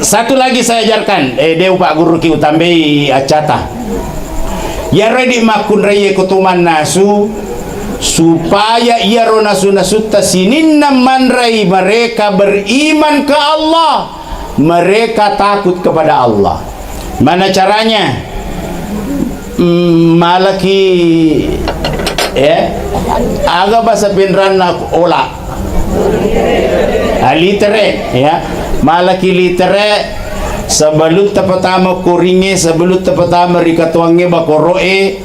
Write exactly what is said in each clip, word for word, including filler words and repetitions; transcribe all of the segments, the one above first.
Satu lagi saya ajarkan, eh, de' upagguruki, utambei accata. Iyaro idi' makkunraie ko to mannasu, supaya iyaro nasu-nasutta sininna manrai mereka beriman ke Allah, mereka takut kepada Allah. Mana caranya? Mm, malaki, ya, aga bahasa Pinranna ola. Ah, litere, ya. Malaki litere, sebelum tapatama koringnge, sebelum tapatama ri katuangnge bakoro'e,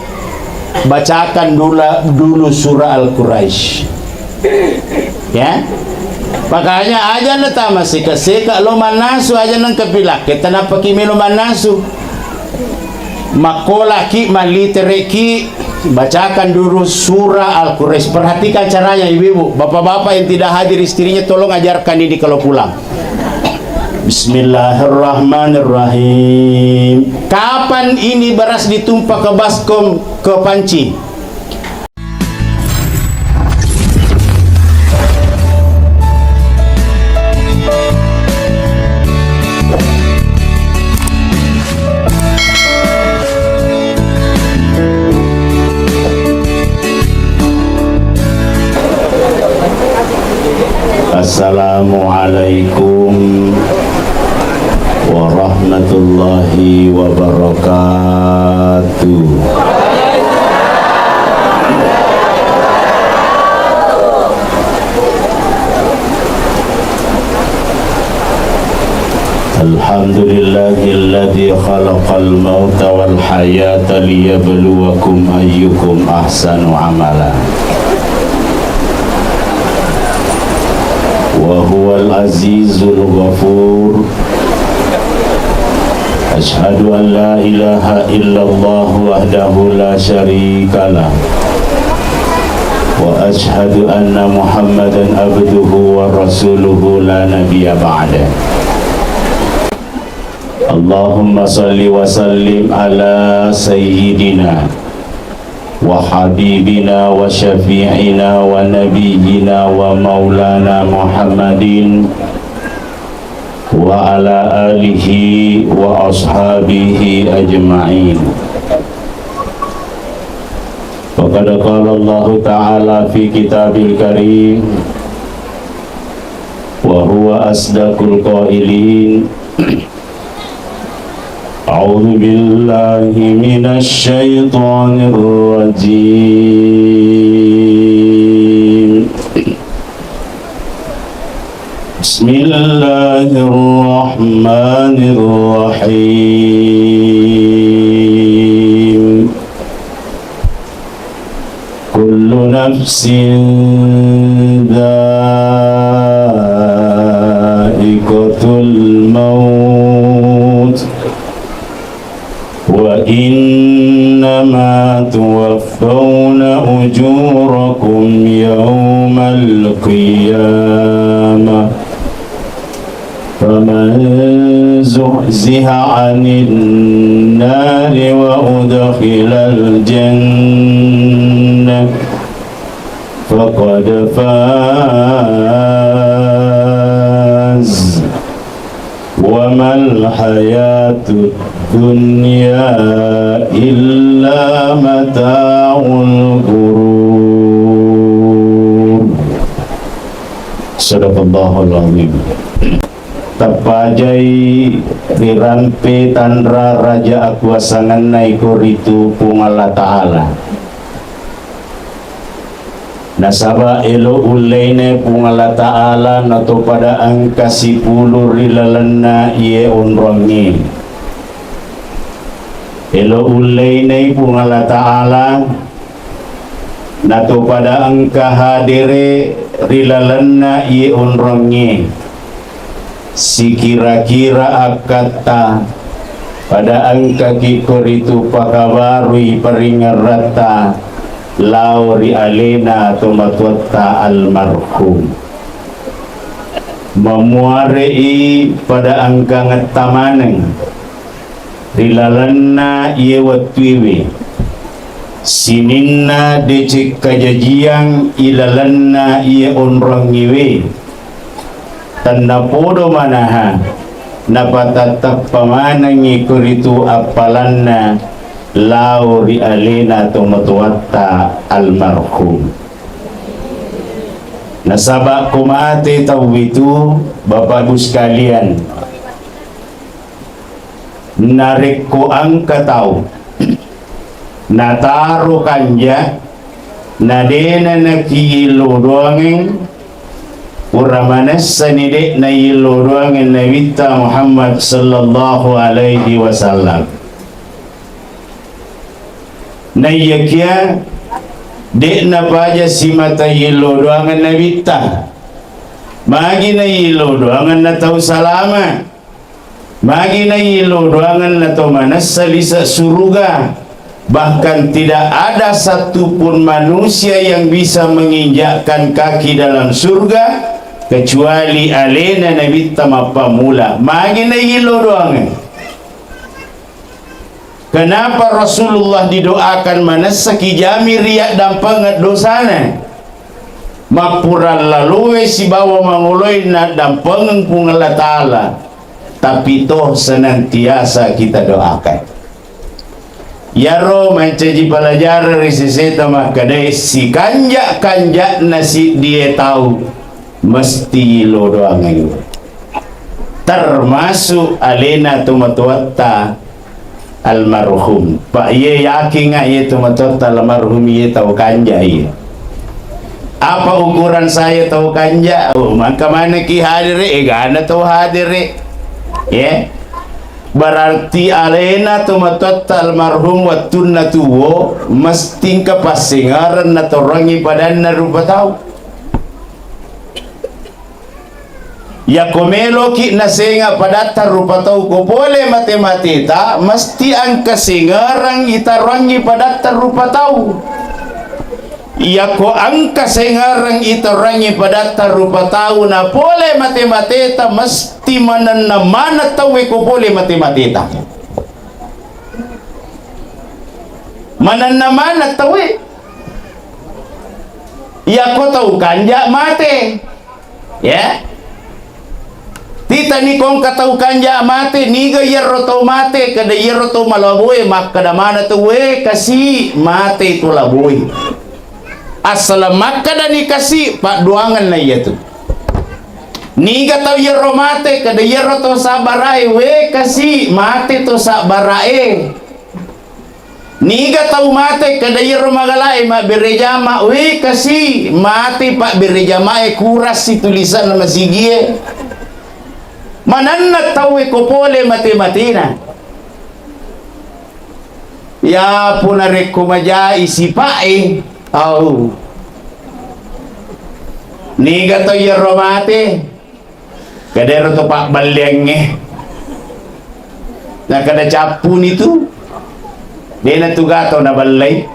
bacakan dula-, dulu surah Al-Quraisy. Ya. Makanya aja na tama seka-seka lo mannasu, aja nengka pilakke, tenapaki melo mannasu. Makkolaki, mallitereki, bacakan dulu surah Al-Quraisy. Perhatikan caranya, ibu-ibu, bapak-bapak yang tidak hadir istrinya, tolong ajarkan ini kalau pulang. Bismillahirrahmanirrahim. Kapan ini beras ditumpah ke baskom, ke panci? Assalamualaikum warahmatullahi wabarakatuh. الحمد لله الذي خلق الموت والحياة ليبلوكم أيكم أحسن عملا وهو العزيز الغفور. أشهد أن لا إله إلا الله وحده لا شريك له، وأشهد أن محمدا عبده ورسوله لا نبي بعده. اللهم صل وسلم على سيدنا وحبيبنا وشفيعنا ونبينا ومولانا محمد وعلى آله وأصحابه أجمعين. فقد قال الله تعالى في كتابه الكريم، وهو أصدق القائلين، أعوذ بالله من الشيطان الرجيم. بسم الله الرحمن الرحيم. كل نفس ذائقة الموت وإنما توفون أجوركم يوم القيامة، فمن زحزح عن النار وأدخل الجنة فقد فاز وما الحياة الدنيا إلا متاع الغرور. صدق الله العظيم. Tappajai rirampe tanra raja akuasangenna iko ritu Puang Allah Ta'ala. Nasaba elo ulleinai Puang Allah Ta'ala natopada engka sipulu ri lalenna iye onroangnge. Elo ulleinai Puang Allah Ta'ala natopada engka hadere ri lalenna iye onroangnge. Sikira-kira akkatta pada engkaki koritu pakabarui paringeratta lao ri alena tomatoatta almarhum. Mamuare'i pada engkangetta maneng ri lalenna iye wettuewe, sininna deceng kajajiang ilalenna iye onroangngewe. Tennapodo manaha Napatattappa manengngi koritu appalanna lao ri alena tomatoatta almarhum. Nasaba ko mate tauwitu, Bapak Ibu sekalian, narekko engka tau nataro kanja, na dena nakiyillo doangeng, pura manessani de' nayillo doangeng Nabitta Muhammad sallallahu alaihi wasallam. Naiyakia de' napaja simata yillo doangeng Nabitta. Magi nayillo doangeng na tau salama. Magi nayillo doangenna to manessa lise' suruga, bahkan tidak ada satu pun manusia yang bisa menginjakkan kaki dalam surga kecuali alena Nabitta mappammula. Magi nayillo doangeng? Kenapa Rasulullah didoakan manessa ki jami ri addampengeng dosana? Mappura laloe sibawa mangoloe naddampengeng Puang Allah Ta'ala, tapi toh senantiasa kita doakan. Iyaro mancaji pelajaran ri seseta makkedae, sikanja'-kanja'na siddie tau mesti lo doangeng. Termasuk alena tomatoatta almarhum. Pak, iye yakinga iye tomatoatta almarhum iye tau kanja iye. Apa ukuran saya tau kanja? Oh, mangka maneki hadere, egana tau hadere. Ye. Berarti alena tomatoatta almarhum wettunna tuwo, mesti engka passengereng natorangi padanna rupa tau. Yako meloki nasenga padatta rupa tau ko pole mate-mateta, mesti engka sengereng itaroangngi padatta rupa tau. Yako engka sengereng itaroangngi padatta rupa tau na pole mate-mateta, mesti manenna maneng tauwe ko pole mate-mateta. Manenna maneng tauwe. Yako tau kanja mate. Ya. Titani kongka tau kanja mate, niga iyaro tau mate, kada iyaro tau malaboe, makkada mana tau, "We, kasi, mate tu laboe." Asal makkadani kasi, paddoangenna iyatu. Niga tau iyaro mate, kada iyaro tau sabbarae, "We, kasi, mate tu sabbarae." Niga tau mate, kada iyaro magalae mabbere jama, "We, kasi, mate pabbere jamae, kurassi tulisanna masigie." Manenna tauwe ko pole mate-matena. Ya puna rekko majai sipae, au. Niga tau iyaro mate, Kadero to pabballeangnge. Nakada cappuni tu. Dena tu gato naballai.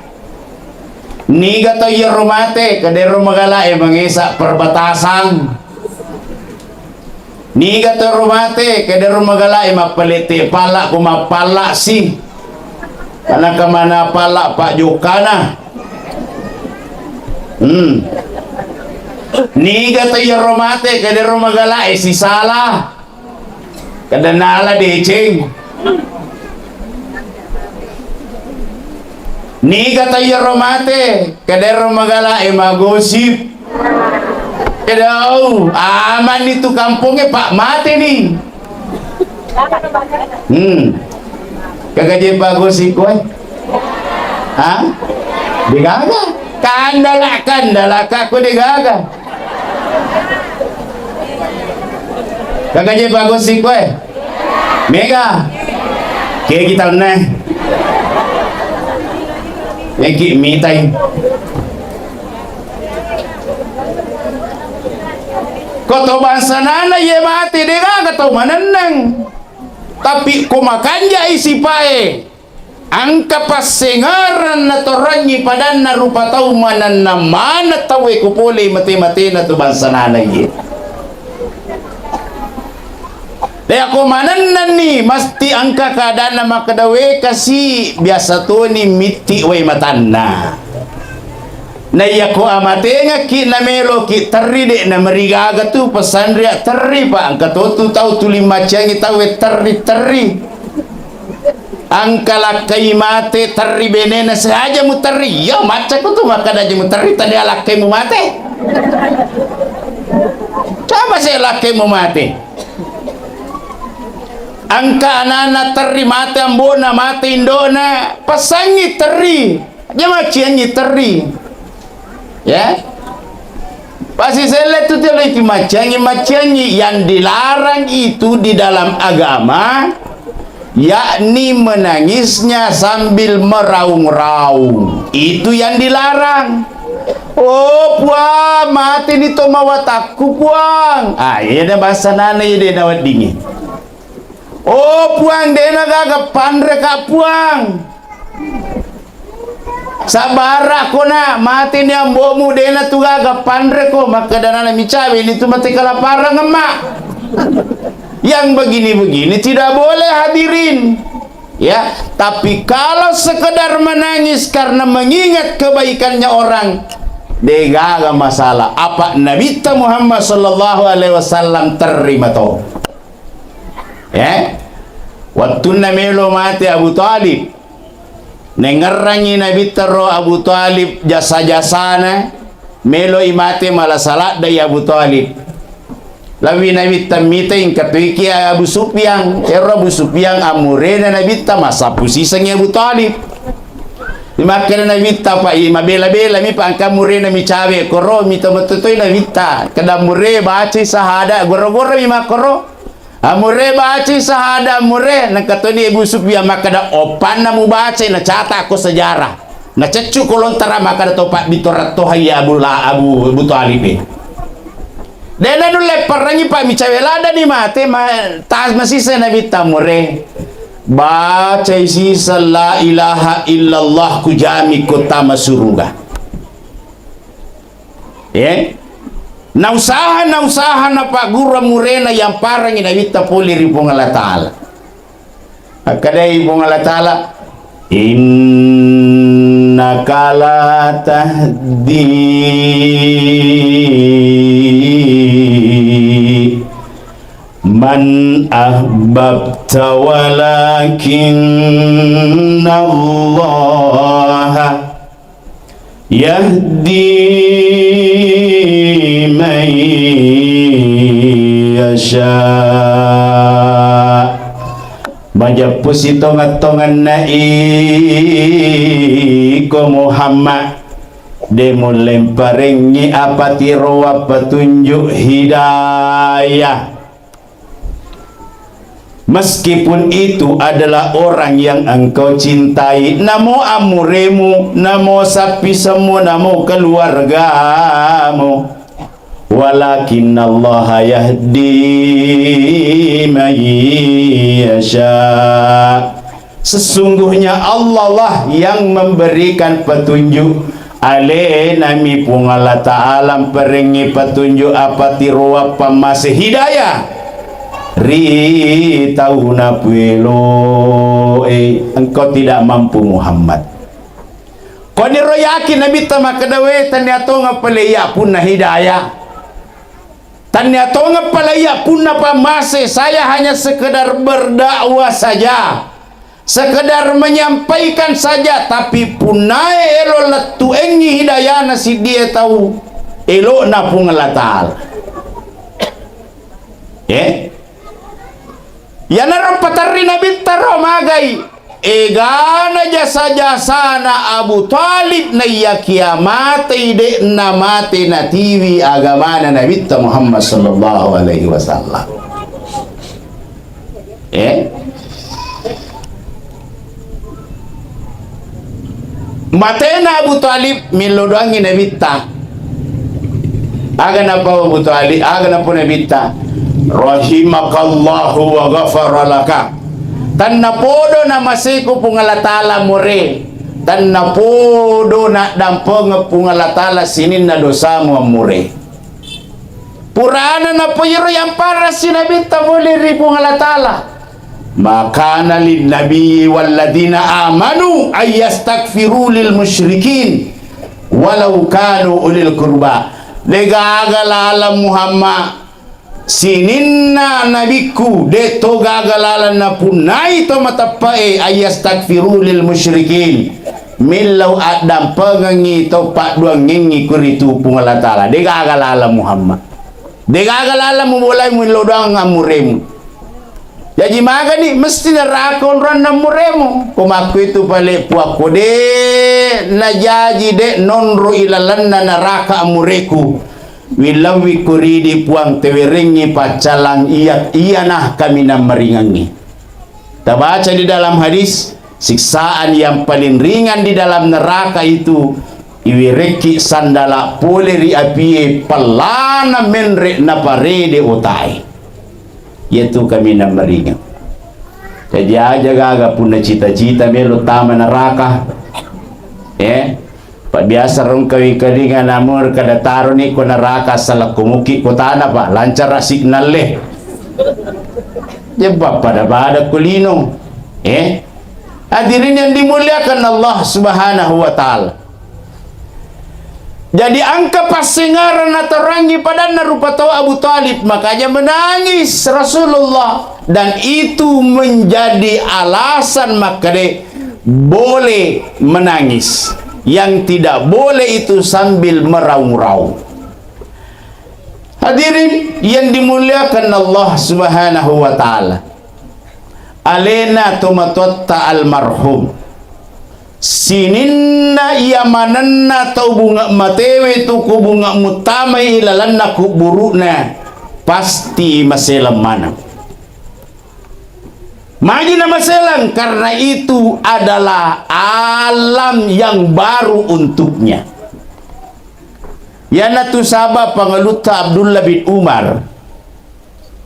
Niga to iyaro mate, kadero magalae mangesa perbatasan. Niga to ro mate, kadero magalae mappalette pala ko mappala si. Anaka mana pala pajokana. Hmm. Niga to iyaro mate, kadero magalae sisala. Kada nala deceng. Niga to iyaro mate, kadero magalae magosip. Kedau, aman itu kampongnge, Pak, mate ni. Hmm. Kagaje bagus iko, eh? Ha? Degaga. Kandala, kandala, kako degaga. Kagaje bagus iko, eh? Mega. Kegi taunna. Eki mitai. Ko to bangsanana iye mate, degaga tau manenneng. Tapi ko makanjai sipae, engka passengereng natorangngi padanna rupa tau manenna maneng tauwe ko pole mate-matena tu bangsanana iye. Deako manennenni, mesti engka keadaanna makkeda, "We kasi, biasa toni mitti wai matanna." Naiyako amatengekki nameloki terri, de' namerigaga tu pesanria terri, Pak. Engka to tu tau tuli macciangi tau e terri-terri. Engka lakkai mate terri benena, sehaja muterri. Iya, maccaku tu makkeda aja muterri, tania lakkai mu mate. Coba se lakkai mu mate. Engka anana terri mate, ambona mate, indona, passangi terri. Aja macciangi terri. Ya. Pasti selle tu telo itu macciangi, macciangi. Yang dilarang itu di dalam agama, yakni menangisnya sambil meraung-raung. Itu yang dilarang. Oh, Puang, mati ni to mawatakku, Puang. Ah, iya deh bahasa nana, iya deh naweddingi. Oh, Puang, dena gaga panre ka, Puang. Sabara ko na, mate ni ambomu, dena tu gaga panre ko, makkedanana micawe ni tu mate kelaparan, Emak. Yang begini-begini tidak boleh, hadirin. Ya, tapi kalau sekedar menangis karena mengingat kebaikannya orang, degaga masalah. Apa Nabitta Muhammad sallallahu alaihi wasallam terima to. Ya. Wattunna melo mate Abu Thalib, nengngerangi Nabitta ro Abu Thalib jasa-jasana, melo i mate mala saladdai Abu Thalib. Lawi Nabitta mitai engka toiki Abu Sufyan. Ero Abu Sufyan amurena Nabitta, masappu sisengi Abu Thalib. Makkeda Nabitta, Pak, i mabela-bela mi, Pak, engka murena micawe koro, mito metto toi Nabitta. Keda mure bacai sahada, goro-goro mi makkoro. Amure bacai sahada, amure, nengka toni Abu Sufyan makkeda, oppanna mubacai, nacata ko sejarah. Naceccu ko lontara makkeda to pabbitorang tohai Abu La-, Abu, Abu Thalib e. Dena nulle perrangi, Pak, micawe ladani mate, ma-, tas masisa Nabitta mure. Bacai sisa la ilaha illallah, kujami ko tama suruga. Eh? Nausaha, nausaha napaggura murena yamparangi Nabitta pole ri Puang Allah Ta'ala. Akkadai Puang Allah Ta'ala, "Innaka la tahdi man ahbabta walakinnallaha yahdi man yasha." Majeppu sitongeng-tongenna iko Muhammad, de mulle mparengngi apatirowa petunjuk hidayah. Meskipun itu adalah orang yang engkau cintai, namo amuremu, namo sappisemmu, namo keluargamu. Walakinnallaha yahdi man yasha. Sesungguhnya Allah lah yang memberikan petunjuk. Alenami Puang Allah Ta'ala mperengngi petunjuk apatirowa pammase hidayah ri tau napuelo e. Engkau tidak mampu, Muhammad. Koniro yakin Nabitta makkeda, we, tania tongeng pale iya punna hidayah. Tania tongeng pale iya punna pammase, saya hanya sekedar berdakwah saja. Sekedar menyampaikan saja, tapi punnae elo lettuengngi hidayana siddie tau, elokna Puang Allah Ta'ala. Eh? Iyanaro paterri Nabitta ro magai, egana jasa-jasana Abu Thalib naiyakia matei, de'na mate natiwi agamana Nabitta Muhammad sallallahu alaihi wasallam. Eh? Matena Abu Thalib, millau doangngi Nabitta. Aga napau Abu Thalib, aga napau Nabitta? Rahimakallahu wa ghafara laka. Tennapodo namaseko Puang Allah Ta'ala mure. Tennapodo naddampengeng Puang Allah Ta'ala sininna dosamu ammure. Purana napoiro yamparassi Nabitta pole ri Puang Allah Ta'ala. Ma kana lin nabiyyi walladzina amanu ay yastaghfiru lil musyrikin. Walau kanu ulil qurba. Degaga laleng Muhammad, sininna nabikku, de to gaga laleng napunnai to mateppe'e, ayyastaghfiru lil musyrikin, millau addampengengngi to padduangengngi kuritu Puang Allah Ta'ala. Degaga laleng Muhammad, degaga laleng mubolai millau doang ammuremu. Jaji magani mesti naraka onroanna muremu. Ko makkuitu pale puakko de najaji de nonro ilalenna naraka amureku. Willauwi kuridi Puang tewerengngi paccalang iya, iyanah kaminang maringengngi. Tabaca di dalam hadis, siksaan yang paling ringan di dalam neraka itu iwirekki sandala pole ri apie pellana menre naparede otae. Iyatu kaminang maringeng. Jaji aja gaga punna cita-cita melo tama neraka. Eh, pa biasa rong kawing-kawingan namur kada taroni ko neraka salakko muki ko tana pa lancara signal le. Jebba pada-pada ko lino. Eh, hadirin yang dimuliakan Allah Subhanahu wa Ta'ala. Jadi, engka passengareng natorangi padanna rupa tau Abu Thalib, makanya menangis Rasulullah, dan itu menjadi alasan makkeda boleh menangis. Yang tidak boleh itu sambil meraung-raung. Hadirin yang dimuliakan Allah Subhanahu wa Ta'ala. Alena tomatoatta almarhum. Sininna iya manenna tau bunge matewe tu ku bunge muttamai ilalenna kubburu'na, pasti maseleng maneng. Magi na maseleng? Karena itu adalah alam yang baru untuknya. Iyanatu saba Pangalutta Abdullah bin Umar.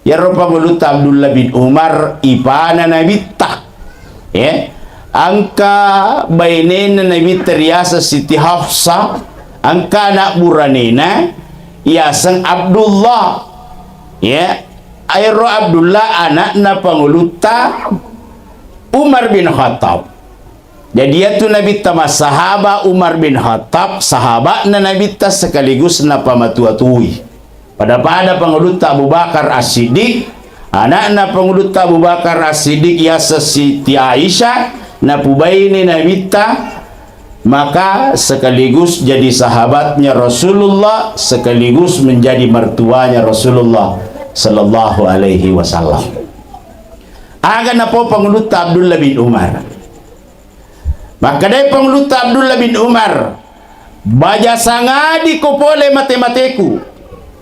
Iyaro Pangalutta Abdullah bin Umar, ipana Nabitta. Ya. Engka bainena Nabitta riaseng Siti Hafsah, engka anak buranena yaseng Abdullah. Ya. Ero Abdullah anakna Pangalutta Umar bin Khattab. Jadi, iyatu Nabitta massahaba, Umar bin Khattab, sahaba'na Nabitta sekaligus napamatua-tui. Pada-pada Pangulutta Abu Bakar As-Siddiq, anakna Pangulutta Abu Bakar As-Siddiq yaseng Siti Aisyah, napubaine Nabitta, maka sekaligus jadi sahabatnya Rasulullah, sekaligus menjadi mertuanya Rasulullah sallallahu alaihi wasallam. Aga napau Pangulutta Abdullah bin Umar. Makkedai Pangulutta Abdullah bin Umar, "Baja sangadi ko pole mate-mateku."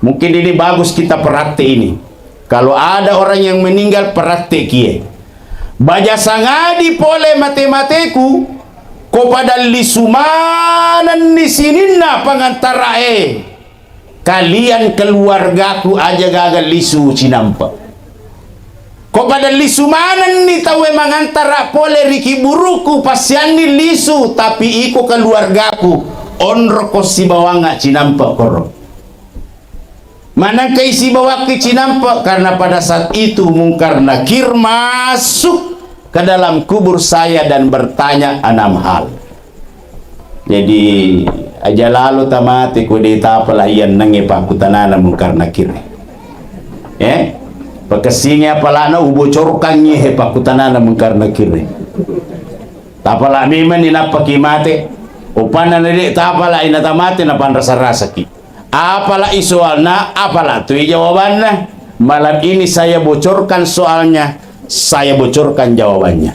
Mungkin ini bagus kita peraktek ini. Kalau ada orang yang meninggal, peraktek kie. "Baja sangadi pole mate-mateku, ko pada lisu manenni sininna pangantarae." Kalian keluargaku aja gaga lisu cinampe. Ko pada lisu manenni tauwe mangantara pole ri kiburuku, passianni lisu, tapi iko keluargaku onroko sibawangnga cinampe koro. Manengkai sibawakki cinampe, karena pada saat itu Mungkar Nakir masuk ke dalam kubur saya dan bertanya enam hal. Jadi, aja lalo tamate ko de tapala iyannangnge pakkutanana Mungkar Nakir. Eh? Pakessingi apalana ubocorkangngi he pakkutanana Mungkar Nakir. Tapala memang ni nappaki mate. Upanna na de tapala ina tamate napanrasa-rasaki. Apalai soalna, apala tu jawabanna. Malam ini saya bocorkan soalnya, saya bocorkan jawabannya.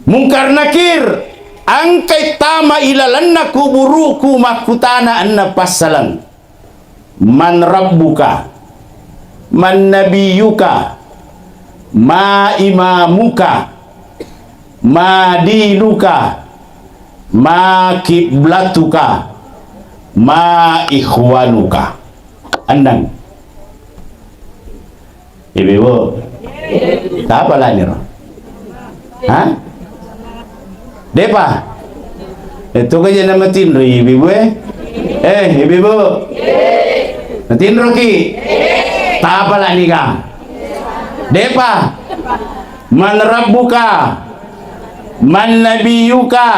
Mungkar Nakir, engkai tama ilalenna kuburuku makkutana enna passaleng. Man rabbuka? Man nabiyuka? Ma imamuka? Ma dinuka? Ma kiblatuka? Ma ikhwanuka? Enneng. Ibu-ibu. Tapa laniro? Ha? Depa? Itu aja nama tinro ibu-ibu eh. Eh, ibu-ibu. Matinro ki. Tapa lanika? Depa? Man rabbuka? Man nabiyuka?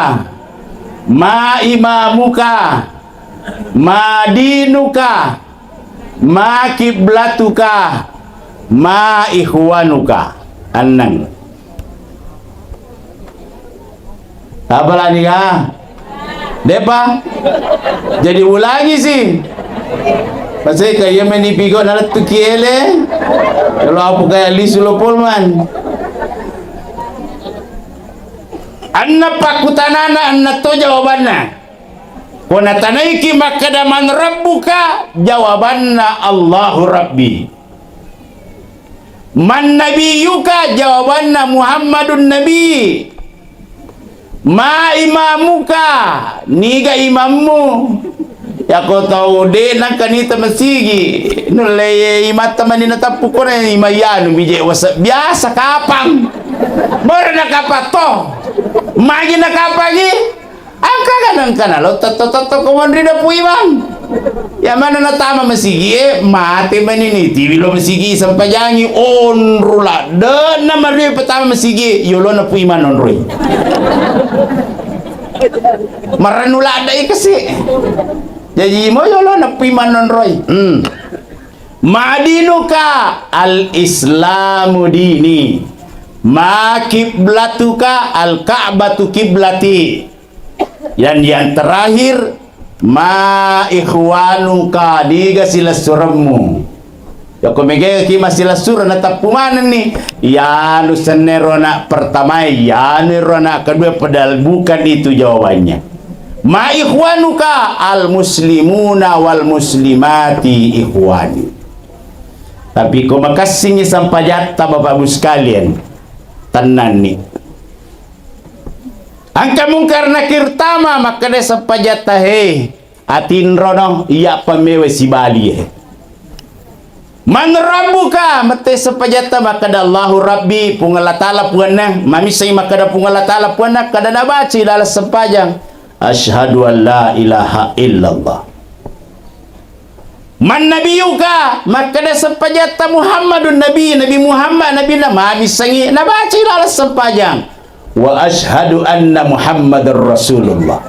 Ma imamuka, ma dinuka, ma kiblatuka, ma ikhwanuka. Annang. Apa lani ka? Depa? Jadi ulangi si. Masai ka iya meni pigo nalettu kiele. Kalau apa kayak lisu lo polman. Anna pakkutanana anna to jawabanna. Ko natanaiki makkeda, "Man rabbuka?" Jawabanna, "Allahu Rabbi." "Man nabiyuka?" Jawabanna, "Muhammadun Nabi." "Ma imamuka?" Niga imammu? Yako tau de nangka nita masigi, nulle imatta mani natappu kona imayanu bije wasa biasa kapang. Mora nakapatto. Magi nakapangi? Engka kan engka nalo tetto-tetto ko monri dapu imam. Ya mana natama masigi e, mate manini tiwi lo masigi sempajangi onro ladde na mari pertama masigi e, yolo napu imam onroi. Maranu ladde i kasi. Jadi mo yolo napu imam onroi. Hmm. Madinuka al-Islamu dini. Ma kiblatuka al-Ka'batu kiblati. Dan yang terakhir, ma ikhwanuka, niga silessuremmu. Yako megaki masilessureng natappu manenni. Yanu sennero na pertama, yanu ro na kedua, padahal bukan itu jawabannya. Ma ikhwanuka al muslimuna wal muslimati ikhwani. Tapi ko makassingi sampajatta Bapak Ibu sekalian, tennanni. Engka Mungkar Nakir tama makkeda sempajatta, "He, atinrono, iya pammewe sibali e." "Man rabbuka?" Mette sempajatta makkeda, "Allahu Rabbi, Puang Allah Ta'ala Puanna." Mamissengi makkeda Puang Allah Ta'ala Puanna, kada nabaca ilaleng sempajang, "Asyhadu an la ilaha illallah." "Man nabiyuka?" Makkeda sempajatta, "Muhammadun Nabi, Nabi Muhammad Nabina." Mamissengi nabaca ilaleng sempajang, "Wa asyhadu anna Muhammadar Rasulullah."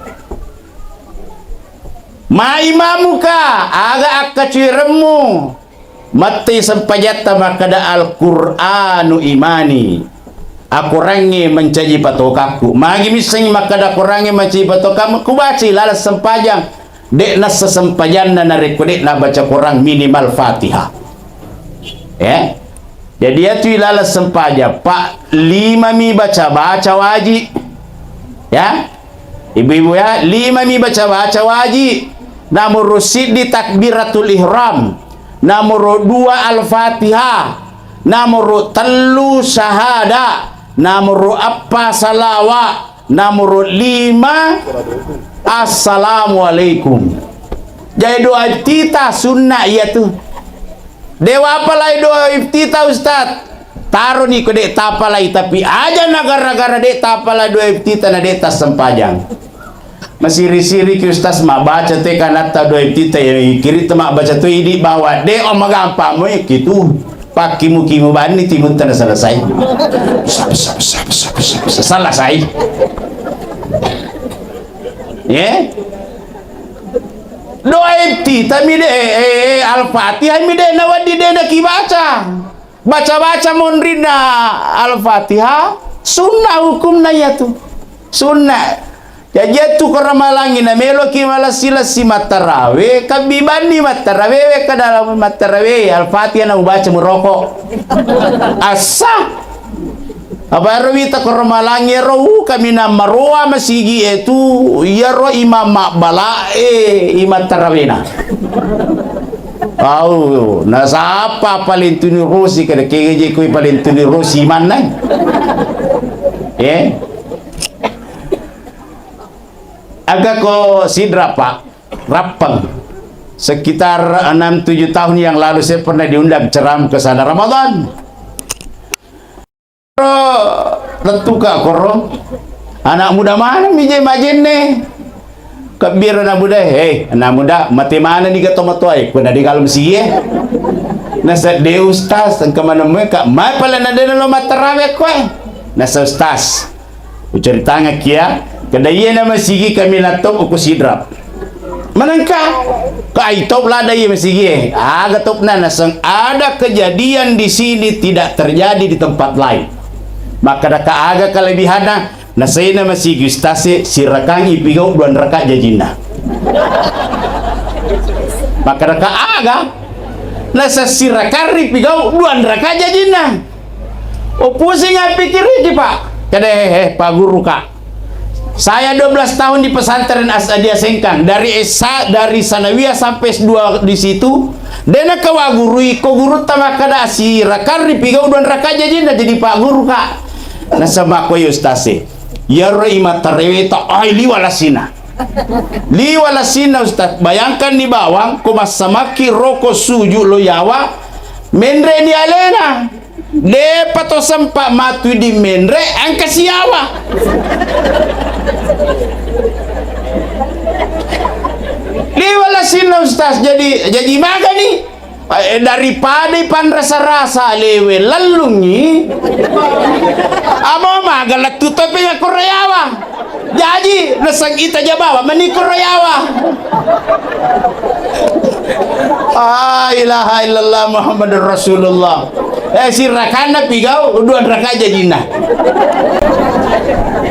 "Ma imamuka?" Aga akkacuiremmu? Mette sempajatta makkeda, "Al-Qur'anu imani." Akorangnge mancaji patokakku. Magi missengi makkeda Korangnge mancaji patokakmu? Kubaca ilaleng sempajang. De' nassa sempajanna narekko de' nabaca Korang minimal Fatihah. Eh? Jadi iyatu ilaleng sempajang, Pak, lima mi baca-baca waji. Ya? Ibu-ibu ya, lima mi baca-baca waji. Nomoro siddi takbiratul ihram. Nomoro dua Al-Fatihah. Nomoro tellu syahada. Nomoro eppa salawa. Nomoro lima, assalamualaikum. Jadi doa iftitah sunnah iyatu. De' wapalai doa iftitah, Ustaz. Taroni ko de' tapalai, tapi aja na gara-gara de' tapalai doa iftitah na de' tassempajang. Masiri-siriki Ustaz mabbaca te kanatta doa iftitah, ya, kiritta mabbaca to idi bawa de' o magampang mo kitu. Pakkimu-kimu banni timutta na selesai. Sap, sap, sap, sap, sap, sap, selesai. Ye? Doa iftitah mi de', eh, eh, eh, Al-Fatihah mi de' nawedding de' nakibaca. Baca-baca monrinna Al-Fatihah, sunnah hukumna iyatu. Sunnah. Jaji iyatu ko ramalangngi nameloki malessi-lessi mattarawe, kabbibanni mattarawe, wekka dalam mattarawe, Al-Fatihah na ubaca muroko. Assa. Apa ero wita ko ramalangngi ero, uh, kaminang maroa masigi e tu, iyaro imam mabbala'e, imam tarawena. Au, nasapa palentuni rosi, kada kegeje koi palentuni rosi manna. Eh? Aga ko sidra, Pak, Rappeng. Sekitar enam tujuh tahun yang lalu saya pernah diundang ceramah ke sana Ramadan. Lettuka koro. Anak muda maneng mi je majenne. Kebbira anak muda, "Hei, anak muda, mate maneng ni ga tomatoae, kuna di kalem sie." Nasa, "De, Ustaz, engka maneng mueka." "Mai pale na dena lo mattarawe koe." Nasa, "Ustaz, Ucaritangekki ya, kada iyena masigi kami latto uku Sidrap. Manengka, ka itop lada iye masigi e. Aga topna naseng ada kejadian di sini tidak terjadi di tempat lain. Makkadaka aga kelebihanna, nasena masigi ustase sirakangi pigau dua raka jajinna. Makkadaka aga, naseng sirakarri pigau dua raka jajinna. Oh, pusing appikiriki, Pak. Kada, hehe, Pak Guru, Kak. Saya dua belas tahun di pesantren As'adiyah Sengkang, dari S A, dari Sanawiyah sampai S dua di situ. Dena kawa guru iko guru tamakada asira karri pigau dua raka jajinna jadi Pak Guru, Kak. Nasaba ko ustase. Yaro ima tareweta ai liwa lasina. Liwa lasina, Ustaz. Bayangkan ni bawang ko massamaki roko suju lo yawa menre ni alena. Depa to sempa matu di menre angka siawa. Liwa lasina, Ustaz. Jadi, jadi magani. Eh, daripada ipanrasa-rasa lewe lellungi, amo maga lettu topi ngakko rayawa. Jaji naseng ita jabawa meni ko rayawa. La ilaha illallah Muhammadur Rasulullah. Eh, sirakanna pigau dua raka jajinna.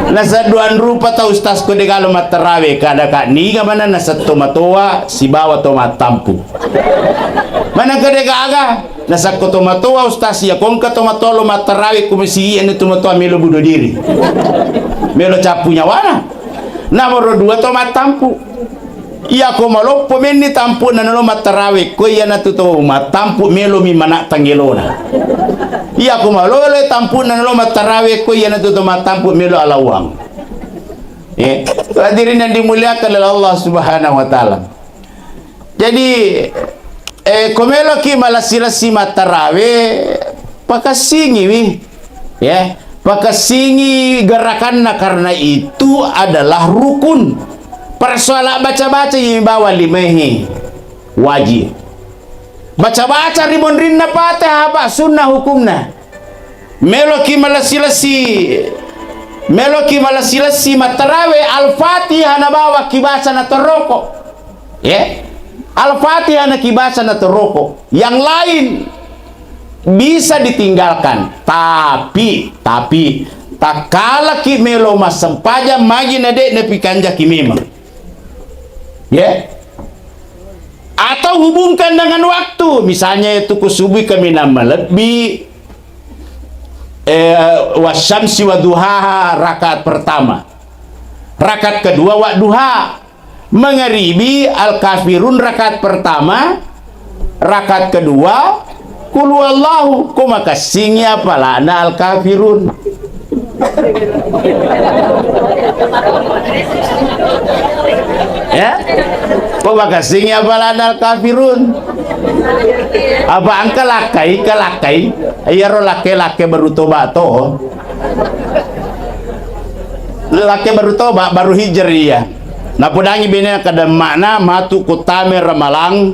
Nasa duan rupa tau ustaz ko degalo mattarawe kada ka niga mana nasa tomatoa sibawa to mattampu. Maneng kede gaga, nasakko tomatoa ustaz, iya kongka tomatoa lo mattarawe ko masigi'na tomatoa melo bunuh diri. Melo cappu nyawana. Nomoro dua to mattampu. Iya ko maloppo menni tampu'na nalo mattarawe ko iyanatu to mattampu melo mi mana tangelona. Iya ko malolo tampu'na nalo mattarawe ko iyanatu to mattampu melo alawang. Eh, hadirin yang dimuliakan oleh Allah Subhanahu wa Ta'ala. Jadi, eh, ko meloki malessi-lessi mattarawe, pakessingiwi, ya, pakessingi gerakanna karena itu adalah rukun. Persoalan baca-baca yang bawa limehi wajib. Baca-baca ri monrinna Fatihah apa sunnah hukumna. Meloki malessi-lessi, meloki malessi-lessi mattarawe, Al-Fatihah nabawa kibaca na toroko. Ya. Al-Fatihah na kibaca na toroko. Yang lain bisa ditinggalkan. Tapi, tapi, takkalaki melo massempajang magi na de' napikanjaki memang. Ya. Atau hubungkan dengan waktu. Misalnya itu ku subuhi kaminang malebbi, eh, wasyamsi wa duhaha rakaat pertama. Rakaat kedua wa duha. Mangaribi Al-Kafirun rakaat pertama. Rakaat kedua Qul huwallahu. Ko makessingi apalana Al-Kafirun. Ya? Ko makessingi apalana Al-Kafirun. Apa engka lakkai, ke lakkai. Iyaro lakke-lakke baru toba to. Lakke baru toba, baru hijrah iya. Napodangi bene kada makna matu kutame Ramalang.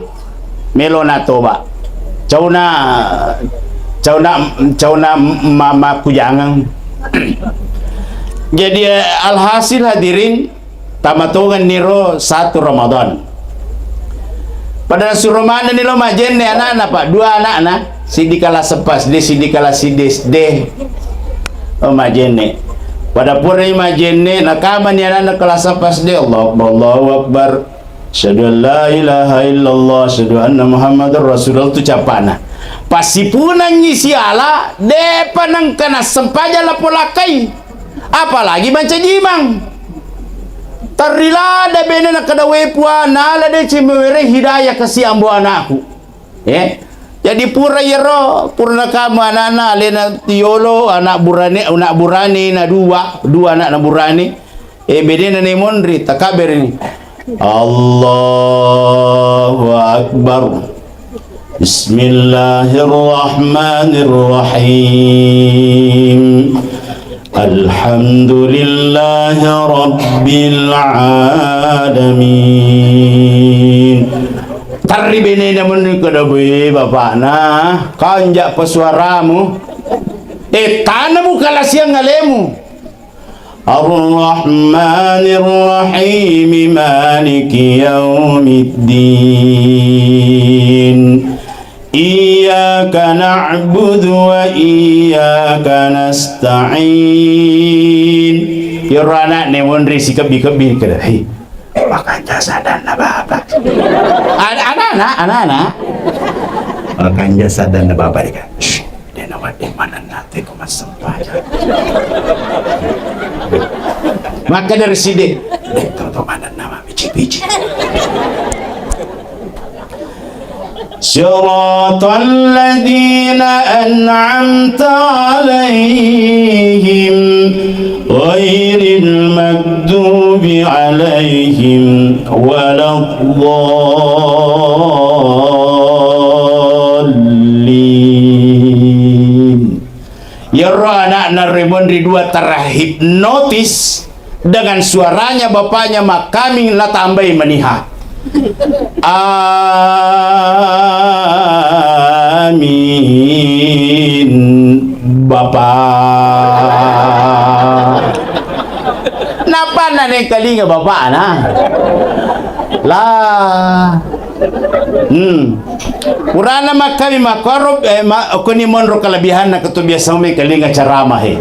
Melo na toba. Cauna, cauna, cauna ma-, makkujangang. Jadi, eh, alhasil hadirin, tamatongan niro satu Ramadan. Pada nasuro manenni lo majenne anakna, Pak, dua anakna, siddi kelas empat S D, siddi kelas siddi S D. Oh, majenne. Pada purai majenne, nakamani anakna kelas empat S D, Allahu Akbar, Allahu Akbar. Asyhadu an la ilaha illallah, asyhadu anna Muhammadar Rasulullah tu capana. Pasipunangngi siala, depa nengka nassempajang lapolakai. Apalagi mancaji imang. Tarrilada bene nakadawe pua, nala deci mewere hidayah kasi ambo anakku. Eh, jadi pura iyaro, pura nakamu anakna, alena yolo, anak burane, anak burane na dua, dua anakna burane. Eh, bedena ne monri, takabberini. Allahu Akbar. Bismillahirrahmanirrahim. Alhamdulillahi Rabbil Alamin. Tarri benena menni kada be bapakna, kanja pesuaramu. Eh, tanamu kalasiang alemu. الرحمن الرحيم. مالك يوم الدين. إياك نعبد وإياك نستعين. Iyaro ana'na monri sikebbi-kebbi kada. Hei, makanja sadanna baba. An-, anana, anana. Makanja sadanna baba dika. Shh, dena wadde manenna teko massempajang. Maka dari side, dek toto manenna mabiji-biji. صراط الذين أنعمت عليهم غير المغضوب عليهم ولا الضالين. Iyaro ana'na Raymond ri dua terhipnotis dengan suaranya bapaknya Makaming, natambai maniha. Amin, Bapak. Napanna nengkalinga bapakna. Lah. Hmm. Purana makkami makkoro, eh, ma-, koni monro kelebihanna ketu biasa mai kalinga ceramah, he.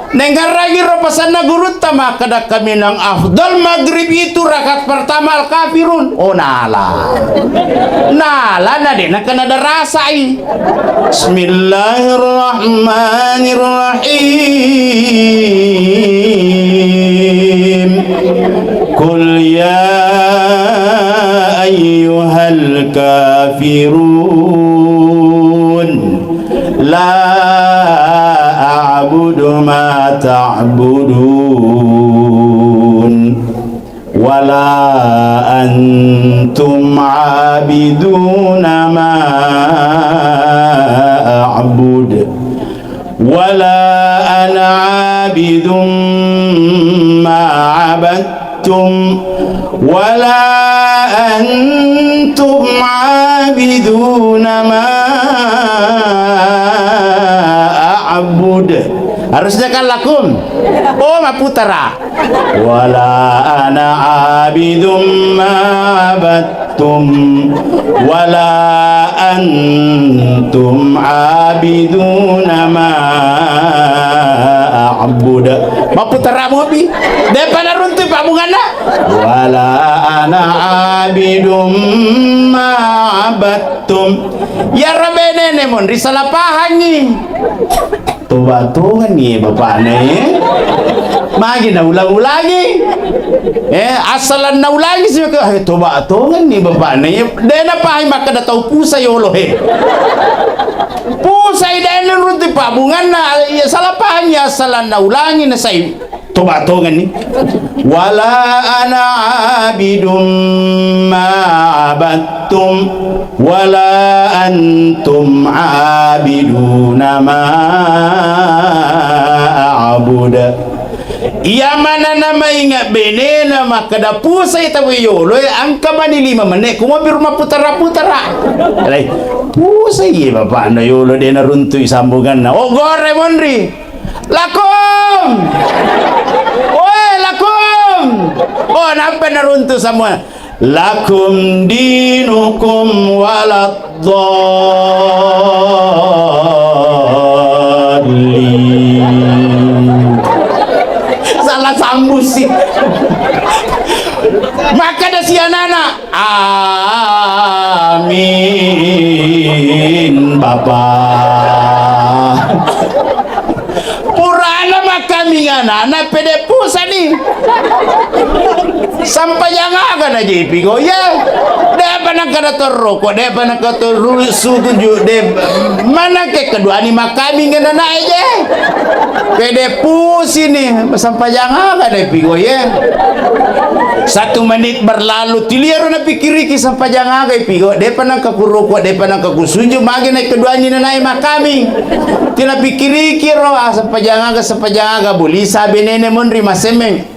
Nengngarrangi ro pasanna gurutta makkeda kaminang afdal maghrib itu rakaat pertama Al-Kafirun. Oh, nala. Nala na de' nakana darasai. Bismillahirrahmanirrahim. قل يا أيها الكافرون لا أعبد ما تعبدون ولا أنتم عابدون ما أعبد ولا أنا عابد ما عبدتم ولا أنتم عابدون ما أعبد. Harusnya kan lakum. Oh, maputara. ولا أنا عابد ما عبدتم ولا أنتم عابدون ما أعبد. Maputara mopi. De'pa naruntu pabbunganna. ولا أنا عابد ما عبدتم. Iyaro benene monri salah pahangngi. Toba tongenni bapakna, eh. Magi naulang-ulangi. Eh, assalang naulangi si, eh, toba tongenni bapakna, eh. De' napahangi makkeda tau pusa yolo, eh. Pusai de' nuruntu pabbunganna, iya salah pahangi assalang naulangi nasai. Toba tongenni. ولا أنا عابد ما عبدتم ولا أنتم عابدون ما أعبد. Iya manana mainga benena makkeda pusai tau yolo, eh, engka mani lima menit, kumopi rumah putara-putara. Alai, pusai, eh, bapakna yolo de' naruntui sambunganna. Oh, gore monri. Lakum! Oe, lakum! Oh, nappa naruntu' semua. Lakum dinukum waladdallin. Salah sambung sih. Maka ada si anak-anak. Amin, Bapa. Purana makkaming anana pede pusani. Sampajang aga na jepi go, ya. De'pa nangka na toroko, de'pa nangka toru suju, de' mana ke keduani makkaming anana je. Pede pusini, sampajang aga na pigo, ya. Satu menit berlalu, tiliaro napikkiriki sampajang aga ipigo, de'pa nangka kuroko, de'pa nangka kusuju, magi na keduani nanai makkaming. Tinapikkiriki ro, ah, sampajang aga, sampajang aga, bolisa benene monri masemeng.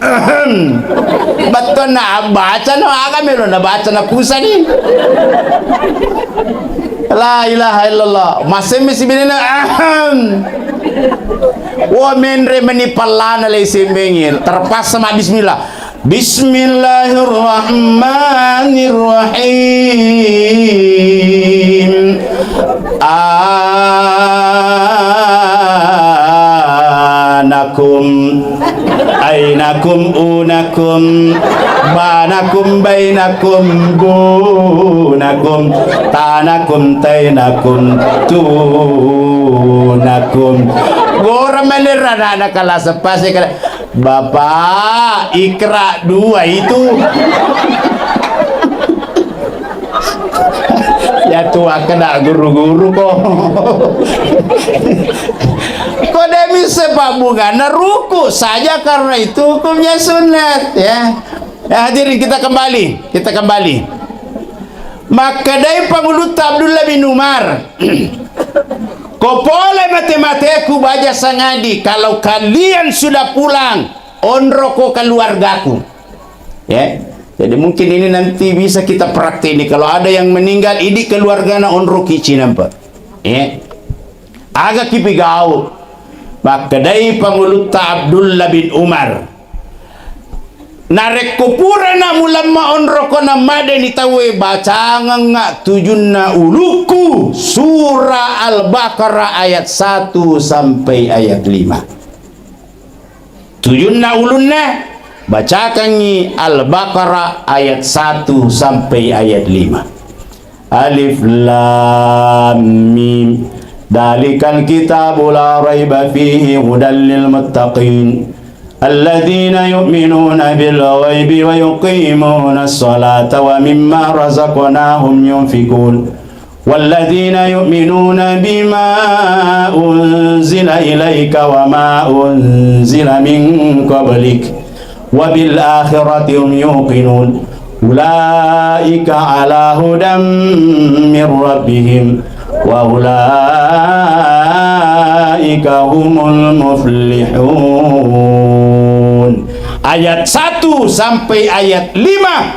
Bettuanna abbaca no aga melo nabaca napusani. La ilaha illallah. Masemeng si benene. Ahem. Wo menre meni pallana lei sembengi, terpaksa ma bismillah. Bismillahirrahmanirrahim. Anakum, ainakum, unakum, banakum, bainakum, bunakum, tanakum, tainakum, tunakum. Gora malerra anak-anak kelas empat, saya kira, "Bapak, Iqra dua itu." Ya tua kena guru-guru kok. Kok demi sepak bunga, nah, ruku saja karena itu hukumnya sunat, ya. Ya, hadirin, kita kembali, kita kembali. Makkedai Pangulutta Abdullah bin Umar, "Ko pole mate-mateku baja sangadi, kalau kalian sudah pulang, onroko keluargaku." Ya. Jadi mungkin ini nanti bisa kita praktek ini. Kalau ada yang meninggal, idi keluargana onroki cinampa. Ya. Aga kipigau? Makkedai Pangulutta Abdullah bin Umar, "Narekko purana mulemma onroko nammadeni tauwe, bacangengnga tujunna ulukku, surah Al-Baqarah ayat satu sampai ayat lima." Tujunna ulunna, bacakangngi Al-Baqarah ayat satu sampai ayat lima. Alif Lam Mim. Dzalikal kitabu la raiba fihi hudal lil muttaqin. Alladzina yu'minuna bil ghaibi wa yuqimunas salata wa mimma razaqnahum yunfiqun. Walladzina yu'minuna bima unzila ilaika wa ma unzila min qablik. Wa bil akhirati hum yuqinun. Ulaika ala hudam min rabbihim wa ulaika humul muflihun. Ayat satu sampai ayat lima,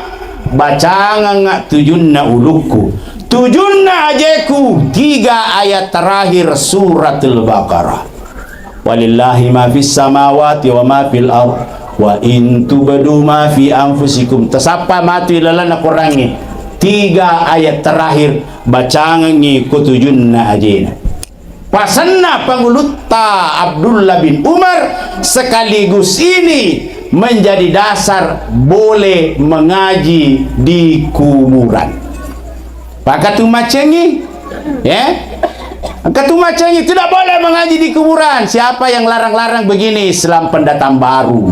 bacangangnga tujunna ulukku. Tujunna ajeku, tiga ayat terakhir Suratul Baqarah. Walillahi ma fis samawati wa ma fil ard, wa in tubdu ma fi anfusikum. Tasappa matu ilalanna Korangnge. Tiga ayat terakhir, bacangengngi ko tujunna ajena. Pasenna Pangulutta Abdullah bin Umar sekaligus ini menjadi dasar boleh mengaji di kuburan. Pakatu macengi, ya? Engka tu macengi, tidak boleh mengaji di kuburan. Siapa yang larang-larang begini? Islam pendatang baru.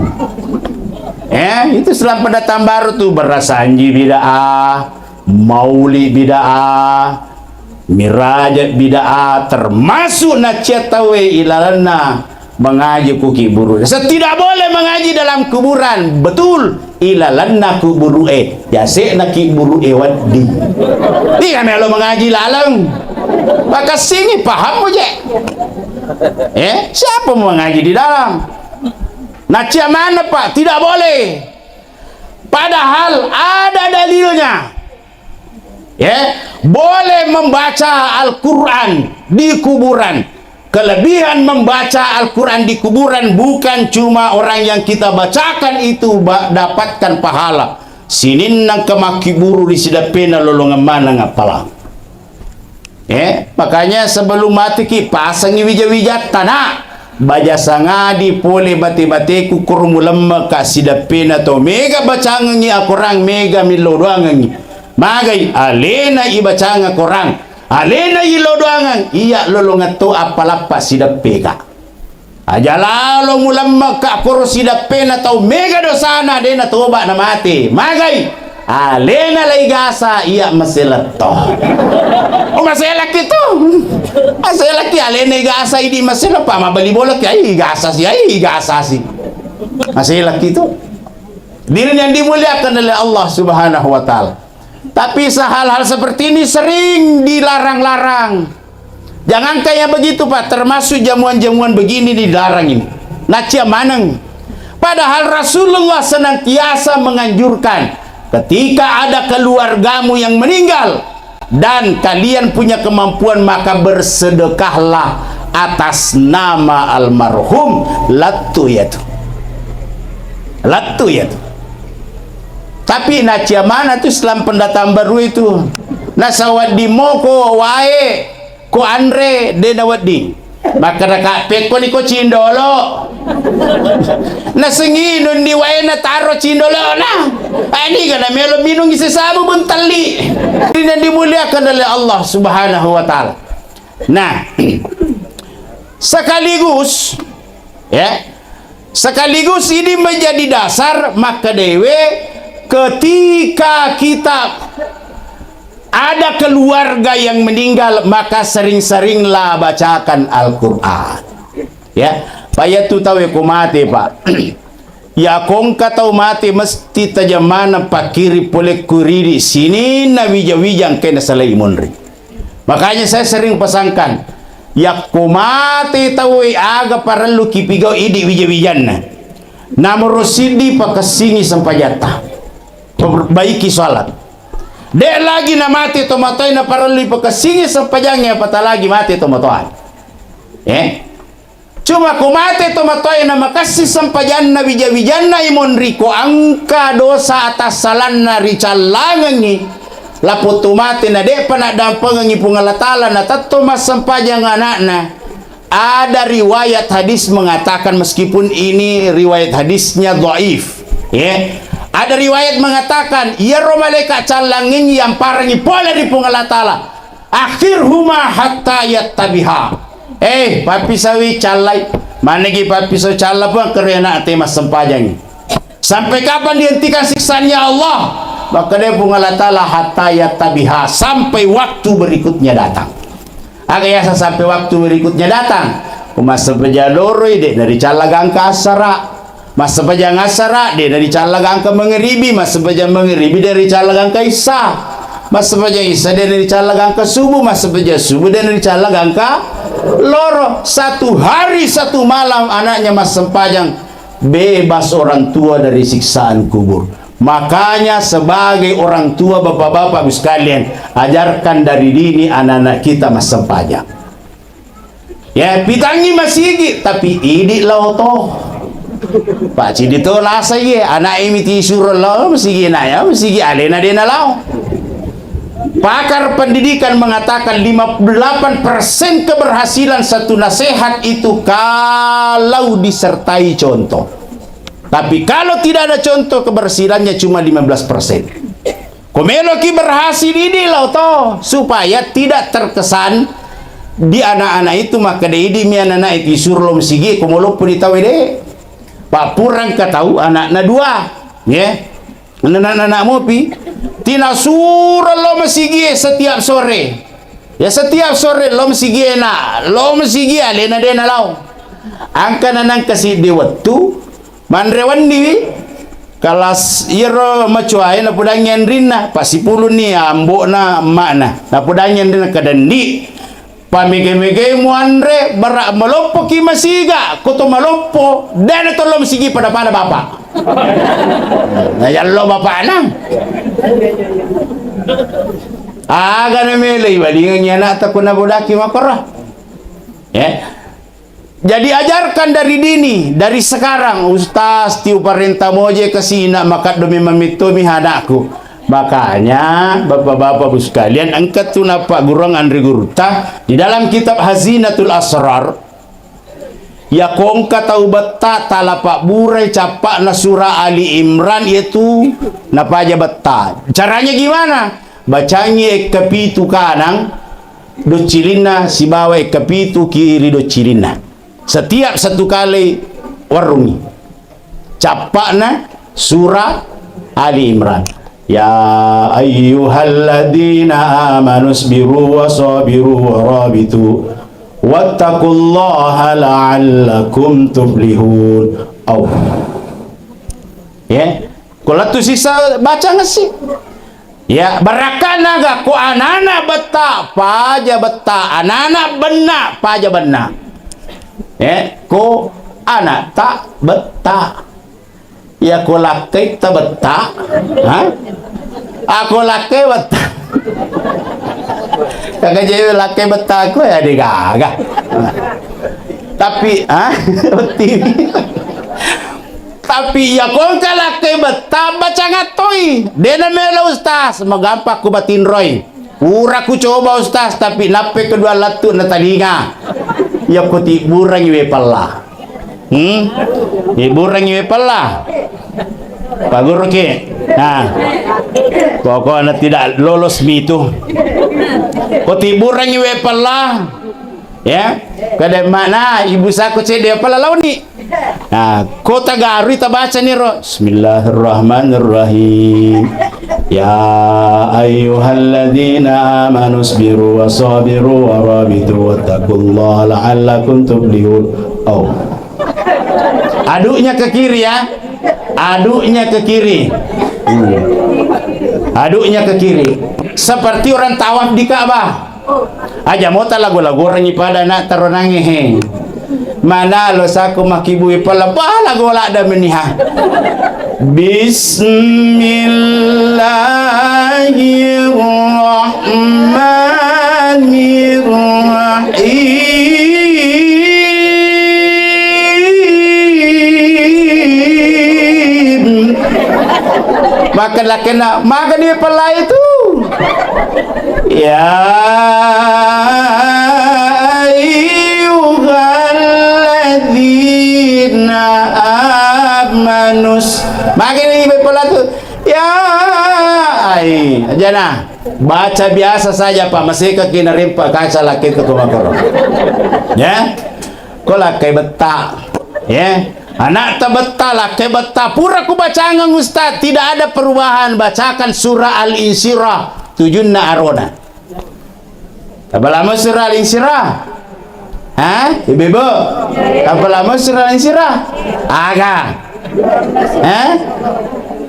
Ya, itu Islam pendatang baru tuh, berasanji bid'ah, mauli bid'ah, miraja bid'ah, termasuk nacia tauwe ilalanna mengaji ku kiburu. Tidak boleh mengaji dalam kuburan. Betul. Ilalanna kuburu'e, yase'na kiburu'e wedding. Tiga melo mengaji laleng. Pakassingi, pahammu je. Eh, siapa mau mengaji di dalam? Nacia mana, Pak? Tidak boleh. Padahal ada dalilnya. Ya, boleh membaca Al-Quran di kuburan. Kelebihan membaca Al-Quran di kuburan, bukan cuma orang yang kita bacakan itu ba-, dapatkan pahala. Sininna engka makkiburu ri sideppena lolongeng maneng appalang. Eh, makanya sebelum mateki, pasangi wija-wijatta, nak. Baja sangadi pole bate-bateku, koro mulemmeka sideppena to. Mega bacangengi akorang, mega millo doangengi. Magai, alena ibacanga korang. Alena ilodoangeng, iya lolongeng to appalappa sideppeka. Aja lalo mulemmeka koro sideppena tau mega dosana, de natoba namate. Magai, alena lai gasa, iya maseletto. Oh, maselaki tu. Maselaki alena gasa, idi maseleppa, mabeli bolaki, ai gasa si, ai gasa si. Maselaki tu. Diri yang dimuliakan oleh Allah Subhanahu wa Ta'ala. Tapi hal-hal seperti ini sering dilarang-larang. Jangankan yang begitu, Pak, termasuk jamuan-jamuan begini dilarang ini. Nacia maneng. Padahal Rasulullah senantiasa menganjurkan, ketika ada keluargamu yang meninggal dan kalian punya kemampuan, maka bersedekahlah atas nama almarhum, lettu iyatu. Lettu iyatu. Tapi nacia mana tu Islam pendatang baru itu. Nasawedding moko wae, ko anre, de nawedding. Makkeda ka, "Pekkoni ko cindolo." Nasengi nunni wae nataro cindolona. Ani kana melo minungi sesamu buntelli. Ini yang dimuliakan oleh Allah Subhanahu wa Ta'ala. Nah, sekaligus, ya, sekaligus ini menjadi dasar makkedae, ketika kita ada keluarga yang meninggal, maka sering-seringlah bacakan Al-Quran. Ya, Pak, ya tu tahu ya, ko mate, Pak. Yakko engka tau mate, mesti tajeng maneng pakkiri pole ku ridi sininna wija-wija engkae nasalai monri. Makanya saya sering pesankan, yakko mate tau e, aga parellu kipigau idi wija-wijanna. Namoro siddi, pakessingi sempajatta. Perbaiki salat. De lagi namate tomatoae naparellu pakessingi sempajangnge, apatah lagi mate tomatoae. Eh? Cuma ko mate tomatoae namakessing sempajanna wija-wijanna imonri, ko engka dosa atassalanna ricallangengngi, lapong to mate na de'pa naddampengengngi Puang Allah Ta'ala, natetto massempajang anakna. Ada riwayat hadis mengatakan, meskipun ini riwayat hadisnya dhaif, ya. Ada riwayat mengatakan, iyaro malaika callangengngi yamparengngi pole ri Puang Allah Ta'ala. Akhirhuma hatta yattabiha. Eh, pappisawi callai. Manegi pappisau calla, Puang, kero ana'ta massempajangngi. Sampai kapan dihentikan siksaannya Allah? Makkedai Puang Allah Ta'ala, hatta yattabiha, sampai waktu berikutnya datang. Aga yaseng sampai waktu berikutnya datang? Ko massempajang loroi, de naricalla gangka assara. Massempajang assara, de naricalla gangka mangeribi, massempajang mangeribi, de naricalla gangka issa. Massempajang issa, de naricalla gangka subuh, massempajang subuh, de naricalla gangka loro. Satu hari, satu malam anaknya massempajang, bebas orang tua dari siksaan kubur. Makanya sebagai orang tua, bapak-bapak, Ibu sekalian, ajarkan dari dini anak-anak kita massempajang. Ya, pitangngi masigi, tapi idi lao to. Pak, cidi to lasa ye, anak imi tisuro lao masigi, na ya masigi alena de nalao. Pakar pendidikan mengatakan lima puluh delapan persen keberhasilan satu nasihat itu kalau disertai contoh. Tapi kalau tidak ada contoh, keberhasilannya cuma lima belas persen. Ko meloki berhasil, idi lao to, supaya tidak terkesan di anak-anak itu makkeda idi mi anak-anak itu isuro lao masigi ko maloppo di tau de. Pak, purang ka tau anakna dua, ya. Anak-anak mopi, tina suro lao masigi setiap sore. Ya, setiap sore lao masigi na, lao masigi alena de nalao. Angka nanang kasi di wettu, manre wenni wi, kelas iyaro macoae napodangngi anrinna, pasipulunni ambo'na, emma'na. Napodangngi anrinna, "Kada ndi, pamega-megai muanre, bara maloppoki masiga, ko to maloppo, dena to lao masigi pada-pada bapak." Na yallo bapakna. Aga na melo ibalingengngi anakta ko nabodaki makoro. Ya. Jadi ajarkan dari dini, dari sekarang, Ustaz, tiu parenta moje kasina, makaddomi mamittomi anakku. Makanya, Bapak-bapak, Bu sekalian, engka tu nappagguruang anre gurutta di dalam kitab Hazinatul Asrar, ya ko engka tau betta tala pabburai cappa'na surah Ali Imran, yaitu napaja betta. Caranya gimana? Bacangi ekka pitu kanang doccilinna sibawa ekka pitu kiri doccilinna. Setiap satu kali warungi. Cappa'na surah Ali Imran. Ya ayyuhalladzina amanu isbiru wa sabiru wa rabitu wattaqullaha la'allakum tuflihun. Au. Ya. Ko lettu sisa baca ngesi. Ya, barakkana ga ko anana betta, paja betta, anana benna, paja benna. Eh, ko anakta betta. Ya, ko lakkaitta betta. Ha? Ako lakkai betta. Kaka jewe lakkai bettaku ya de gaga. Tapi, ah, betti. Tapi iya ko engka lakkai betta, bacangattoi. De namelo ustaz, magampang ku batinroi. Pura ku coba ustaz, tapi nappe kedua lettu na talinga. Iya ko tibburangi we pella. Hmm? Tibburangi we pella. Paguruki. Nah. Pokoknya tidak lolos mi itu. Ko tibburangi we pella. Ya, kada mana ibu sako cedde apa lalauni. Nah, ko tagarui tabacani ro. Bismillahirrahmanirrahim. Ya ayyuhalladzina amanu isbiru wa sabiru wa rabitu wattaqullaha la'allakum tuflihun. Oh. Aduknya ke kiri ya. Aduknya ke kiri. Hmm. Aduknya ke kiri. Seperti orang tawaf di Ka'bah. Aja mota lago-lagorengngi pada na taronangnge he. Mana lo sako makibui pala, bah, lago ladda meniha. Bismillahirrahmanirrahim. Maka lakena, maka dia pala itu. Ya ayyuhalladzina amanus. Magini bepala tu. Ya ai. Aja nah. Baca biasa saja, Pak. Masih ke kina rimpa kaca laki itu tuh makaro. Ya. Ko lakkai betta. Ya. Anakta betta, lakkai betta. Pura ku bacangeng, Ustaz. Tidak ada perubahan. Bacakan surah Al-Insyirah. Tujunna arona. Tapalamo surah Al-Insyirah? Ha? Ibu-ibu? Tapalamo surah Al-Insyirah? Aga? Ha?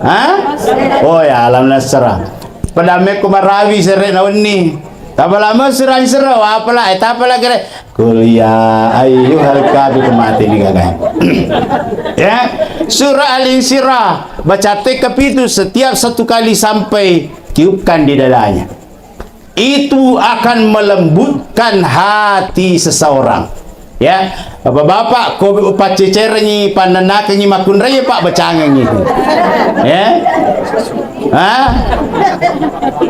Ha? Oh ya, Alam Nasrah. Pada mekko marawi sere na wenni. Tapalamo surah Al-Insyirah, wa apala, eh, tapala gere. Qul ya ayyuhal kafirun, mati ni gagai. Ya, surah Al-Insyirah, baca teka pitu setiap satu kali sampai tiupkan di dadanya. Itu akan melembutkan hati seseorang. Ya, bapak-bapak, ko paccecerengi, pannennakengi makkunrai, Pak, bacangengi. Ya. Ha?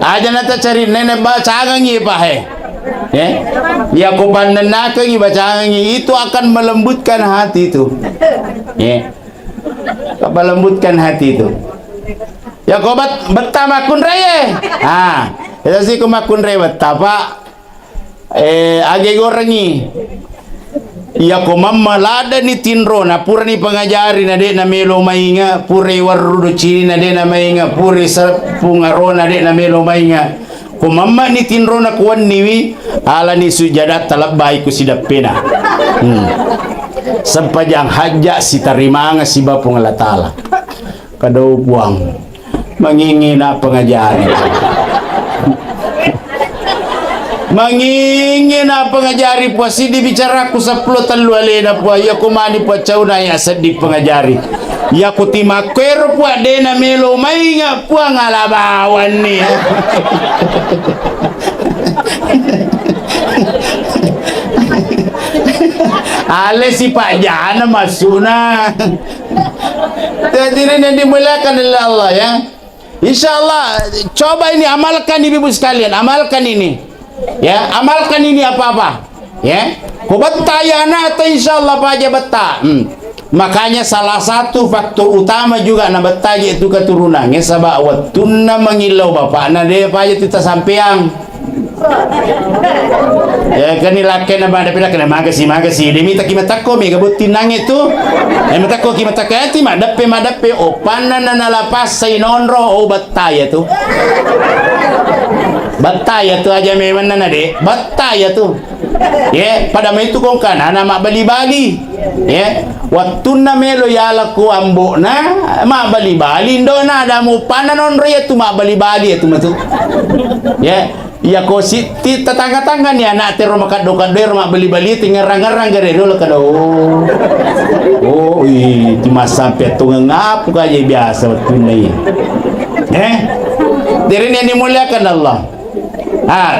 Aja nata cari nenek bacangengi, Pak, he. Ya. Ya, ko pannennakengi, bacangengi, itu akan melembutkan hati itu. Ya. Melembutkan hati itu. Ya ko bet-, betta makkunrai e. Ah, itu sih ko makkunrai betta, Pak. Eh, age gorengi. Iya ko mamma ladani tinro, na purani pengajari na de na melo mainga, purai warru docini na de na mainga, purai sepung arona de na melo mainga. Ko mamma ni tinrona kuwanniwi, alani sujada talabbai ku sidappena. Hmm. Sempajang hajja sitarimanga siba Puang Allah Ta'ala. Kadau Puang. Mangingina pengajari. Mangingina pengajari Puang, sidi bicaraku seppulo tellu alena Puang, iya ko mani Puang cauna ya seddi pengajari. Iya ko timakkuero Puang de na melo mainga Puang ala bawanni. Ale sipajana masuna. Hadirin yang dimuliakan oleh Allah ya. Insya Allah, coba ini amalkan ibu-ibu sekalian, amalkan ini. Ya, amalkan ini apa-apa. Ya, ko betta ya anakta insya Allah paja betta. Hmm. Makanya salah satu faktor utama juga na betta je itu keturunannya, sabab wettunna mangillau bapakna de paja tu tasampeang. Ya, kan ni lakkena pada pila kena magasi, magasi. Demi taki matakko mega bottinangnge tu. Eh, matakko ki matakko ati, madeppe, madeppe. Oh, panna na nalapassai nonro, oh, betta ya tu. Betta ya tu aja memang na de. Betta ya tu. Ya, pada mai tu kongkana na mabbali-bali. Ya, wattunna melo yala ku ambokna, mabbali-bali indona, ada mu panna nonro ya tu mabbali-bali ya tu matu. Ya, Iya ko sitti tatangga-tangga ni anak tero makaddo-kaddo ero mabbali-bali tingerang-ngerang gare dolo kada, oh. Oh, ih, cuma sampai tungeng apa aja biasa wettunna iya. Eh? Jadi yang dimuliakan Allah. Ah,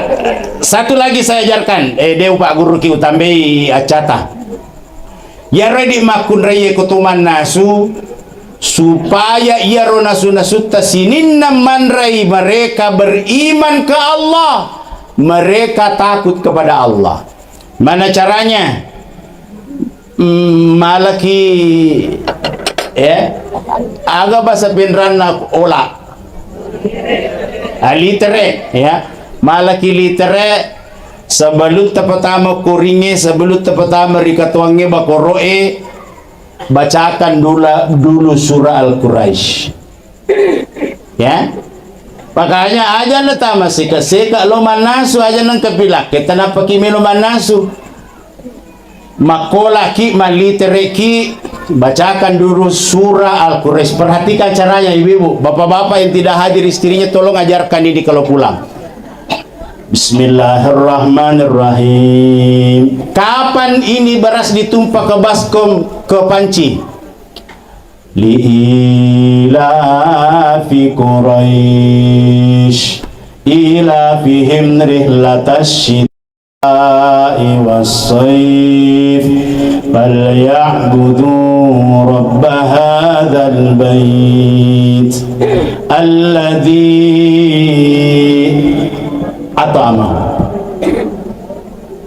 Satu lagi saya ajarkan, eh, deu Pak Guru ki utambai acata. Iyaro di makkunraiye ko to mannasu, supaya iyaro nasu-nasutta sininna manrai mereka beriman ke Allah, mereka takut kepada Allah. Mana caranya? Mm, malaki, ya, aga bahasa Pinranna ola. Ah, litere, ya. Malaki litere, sebelum tapatama koringe, sebelum tapatama ri katuangnge bakoro'e, bacakan dula-, dulu surah Al-Quraisy. Ya. Makanya aja na tama seka-seka lo mannasu, aja nang kepilakke, tanapa ki melo mannasu. Makkolaki, mallitereki, bacakan dulu surah Al-Quraisy. Perhatikan caranya, ibu-ibu, bapak-bapak yang tidak hadir istrinya, tolong ajarkan ini kalau pulang. Bismillahirrahmanirrahim. Kapan ini beras ditumpah ke baskom, ke panci? Liilafi Quraisy, ilafihim rihlatash والصيف فليعبدوا رب هذا البيت الذي أطعمهم.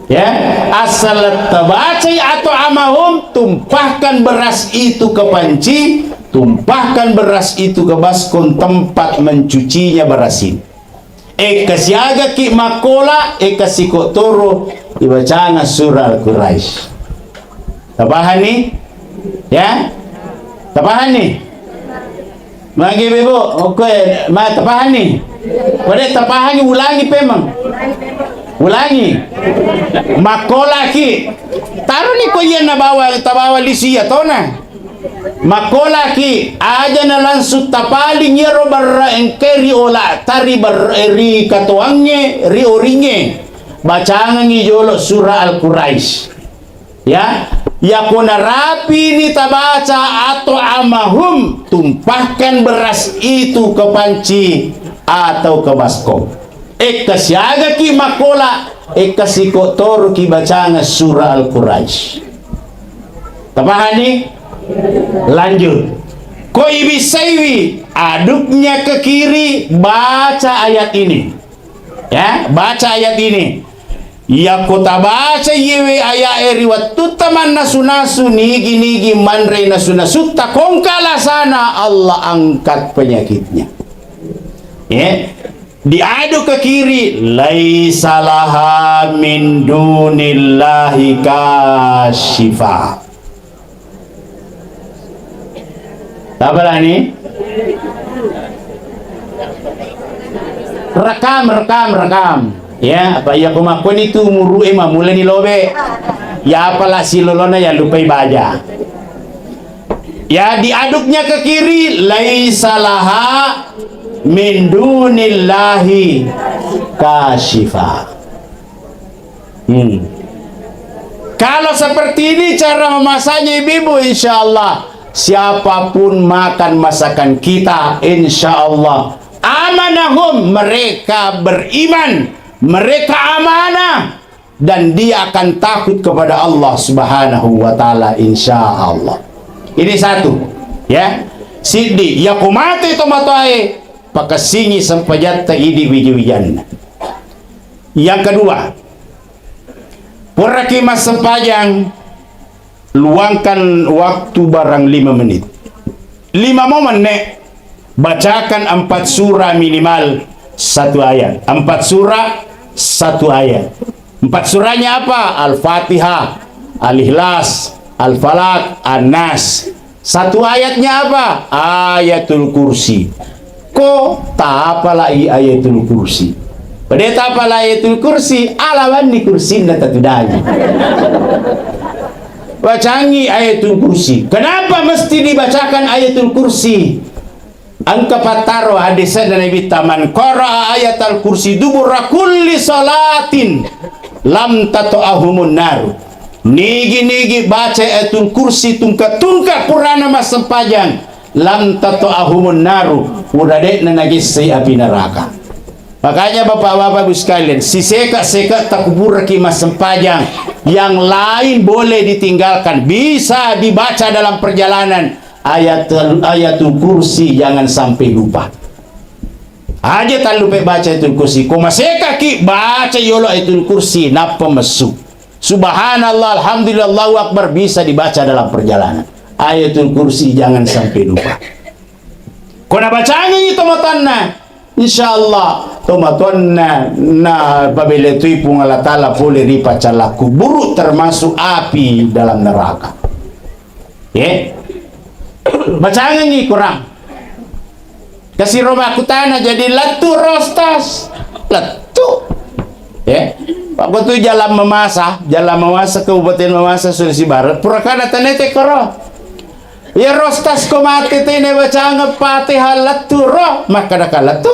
Ya, asal tabacai atau amahum, tumpahkan beras itu ke panci, tumpahkan beras itu ke baskom tempat mencucinya beras ini. Ekka siagaki makkola, ekka siko toro ibacanga surah Al-Quraisy. Tapahanni? Ya? Tapahanni? Magi bebo, oke, ma tapahanni? Pada tapahanni, ulangi pemang. Ulangi. Makkolaki. Taroni ko iya nabawa, tabawa lisi iya tona. Makkolaki, aja na langsung tapaling iyaro barra engkai ri ola tari bar-, ri katoangnge, ri oringnge. Bacangengngi jolo surah Al-Quraisy. Ya, yako narapini tabaca atau amahum, tumpahkan beras itu ke panci atau ke baskom. Ekka siagaki makkola, ekka siko toroki bacanga surah Al-Quraisy. Tapahani? Lanjut. Ko ibissaiwi aduknya ke kiri, baca ayat ini. Ya, baca ayat ini. Yako tabaca iyewe aya'e ri wattutta mannasu-nasu, nigi-nigi manre nasu-nasutta, kongka lasana, Allah angkat penyakitnya. Ya. Diadu ke kiri, "Laisa laha min dunillahi kasyifa." Apa lani? Rekam, rekam, rekam. Ya, apa iya ko makkoni tu umuru e mamula ni lobe. Ya, apala silolona ya lupai baja. Ya, diaduknya ke kiri, "Laisa laha min dunillahi kasyifa." Hmm. Kalau seperti ini cara memasaknya, ibu-ibu, insya Allah, siapapun makan masakan kita, insya Allah, amanahum, mereka beriman, mereka amanah, dan dia akan takut kepada Allah Subhanahu wa Ta'ala, insya Allah. Ini satu, ya. Siddi, yako mate tomatoae, pakessingi sempajatta idi wiji-wijanna. Yang kedua, puraki massempajang, luangkan waktu barang lima menit. Lima momen, Nek. Bacakan empat surah minimal satu ayat. Empat surah, satu ayat. Empat surahnya apa? Al-Fatihah, Al-Ikhlas, Al-Falaq, An-Nas. Satu ayatnya apa? Ayatul Kursi. Ko tapalai Ayatul Kursi. Pada tapalai Ayatul Kursi, alawanni kursinna tatudai. Bacangi Ayatul Kursi. Kenapa mesti dibacakan Ayatul Kursi? Engka pattaro hadisna Nabitta, "Man qara'a ayatal kursi dubura kulli salatin lam tata'ahumun naru." Nigi-nigi baca Ayatul Kursi tungka-tungka purana massempajang, lam tata'ahumun naru, pura de'na nagessai api neraka. Makanya, Bapak-bapak, Ibu sekalian, siseka-seka takuburaki massempajang, yang lain boleh ditinggalkan, bisa dibaca dalam perjalanan. Ayat-, Ayatul Kursi jangan sampai lupa. Aja tallupe baca Ayatul Kursi. Ko masekaki, baca yolo Ayatul Kursi, nappa messu. Subhanallah, alhamdulillah, Allahu Akbar bisa dibaca dalam perjalanan. Ayatul Kursi jangan sampai lupa. Ko nabacangengi tomatoanna, insya Allah tomatoanna napabelai toi Puang Allah Ta'ala pole ri paccalla kuburu, termasuk api dalam neraka. Ye. Bacangengi Korang. Kasiro makkutana, jadi lettu ro, Ustaz? Lettu. Ye. Waktu jalan mamasa, jalan Mamasa, Kabupaten Mamasa, Sulawesi Barat, purakana tanete koro. Iya ro, Ustaz, ko mate tene bacangeng Fatihah lettu ro, makkadaka lettu.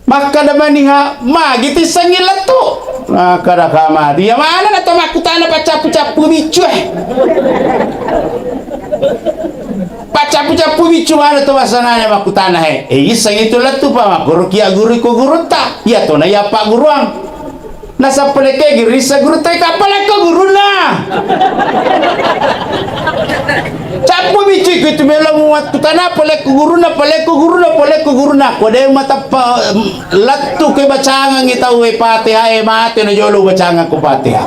Makkada maniha, magi tissengngi lettu? Makkada kamari, iya maneng nato makkutana paccappu-cappu biccu e. Paccappu-cappu biccu maneng to basananya makkutana he. E, isseng itu lettu pa, makkoro ki agguru ko gurutta. Iya tona iya pagguruang. Nasappa lekkegi rissa gurutta, kappa lekko gurunna. Cappu biccu ku itu melo muakkutana, palekku gurunna, palekku gurunna, palekku gurunna. Ko de mateppa, em, lettu ke bacangengi tau e Fatihah e, mate na jolo bacangeng ko Fatihah.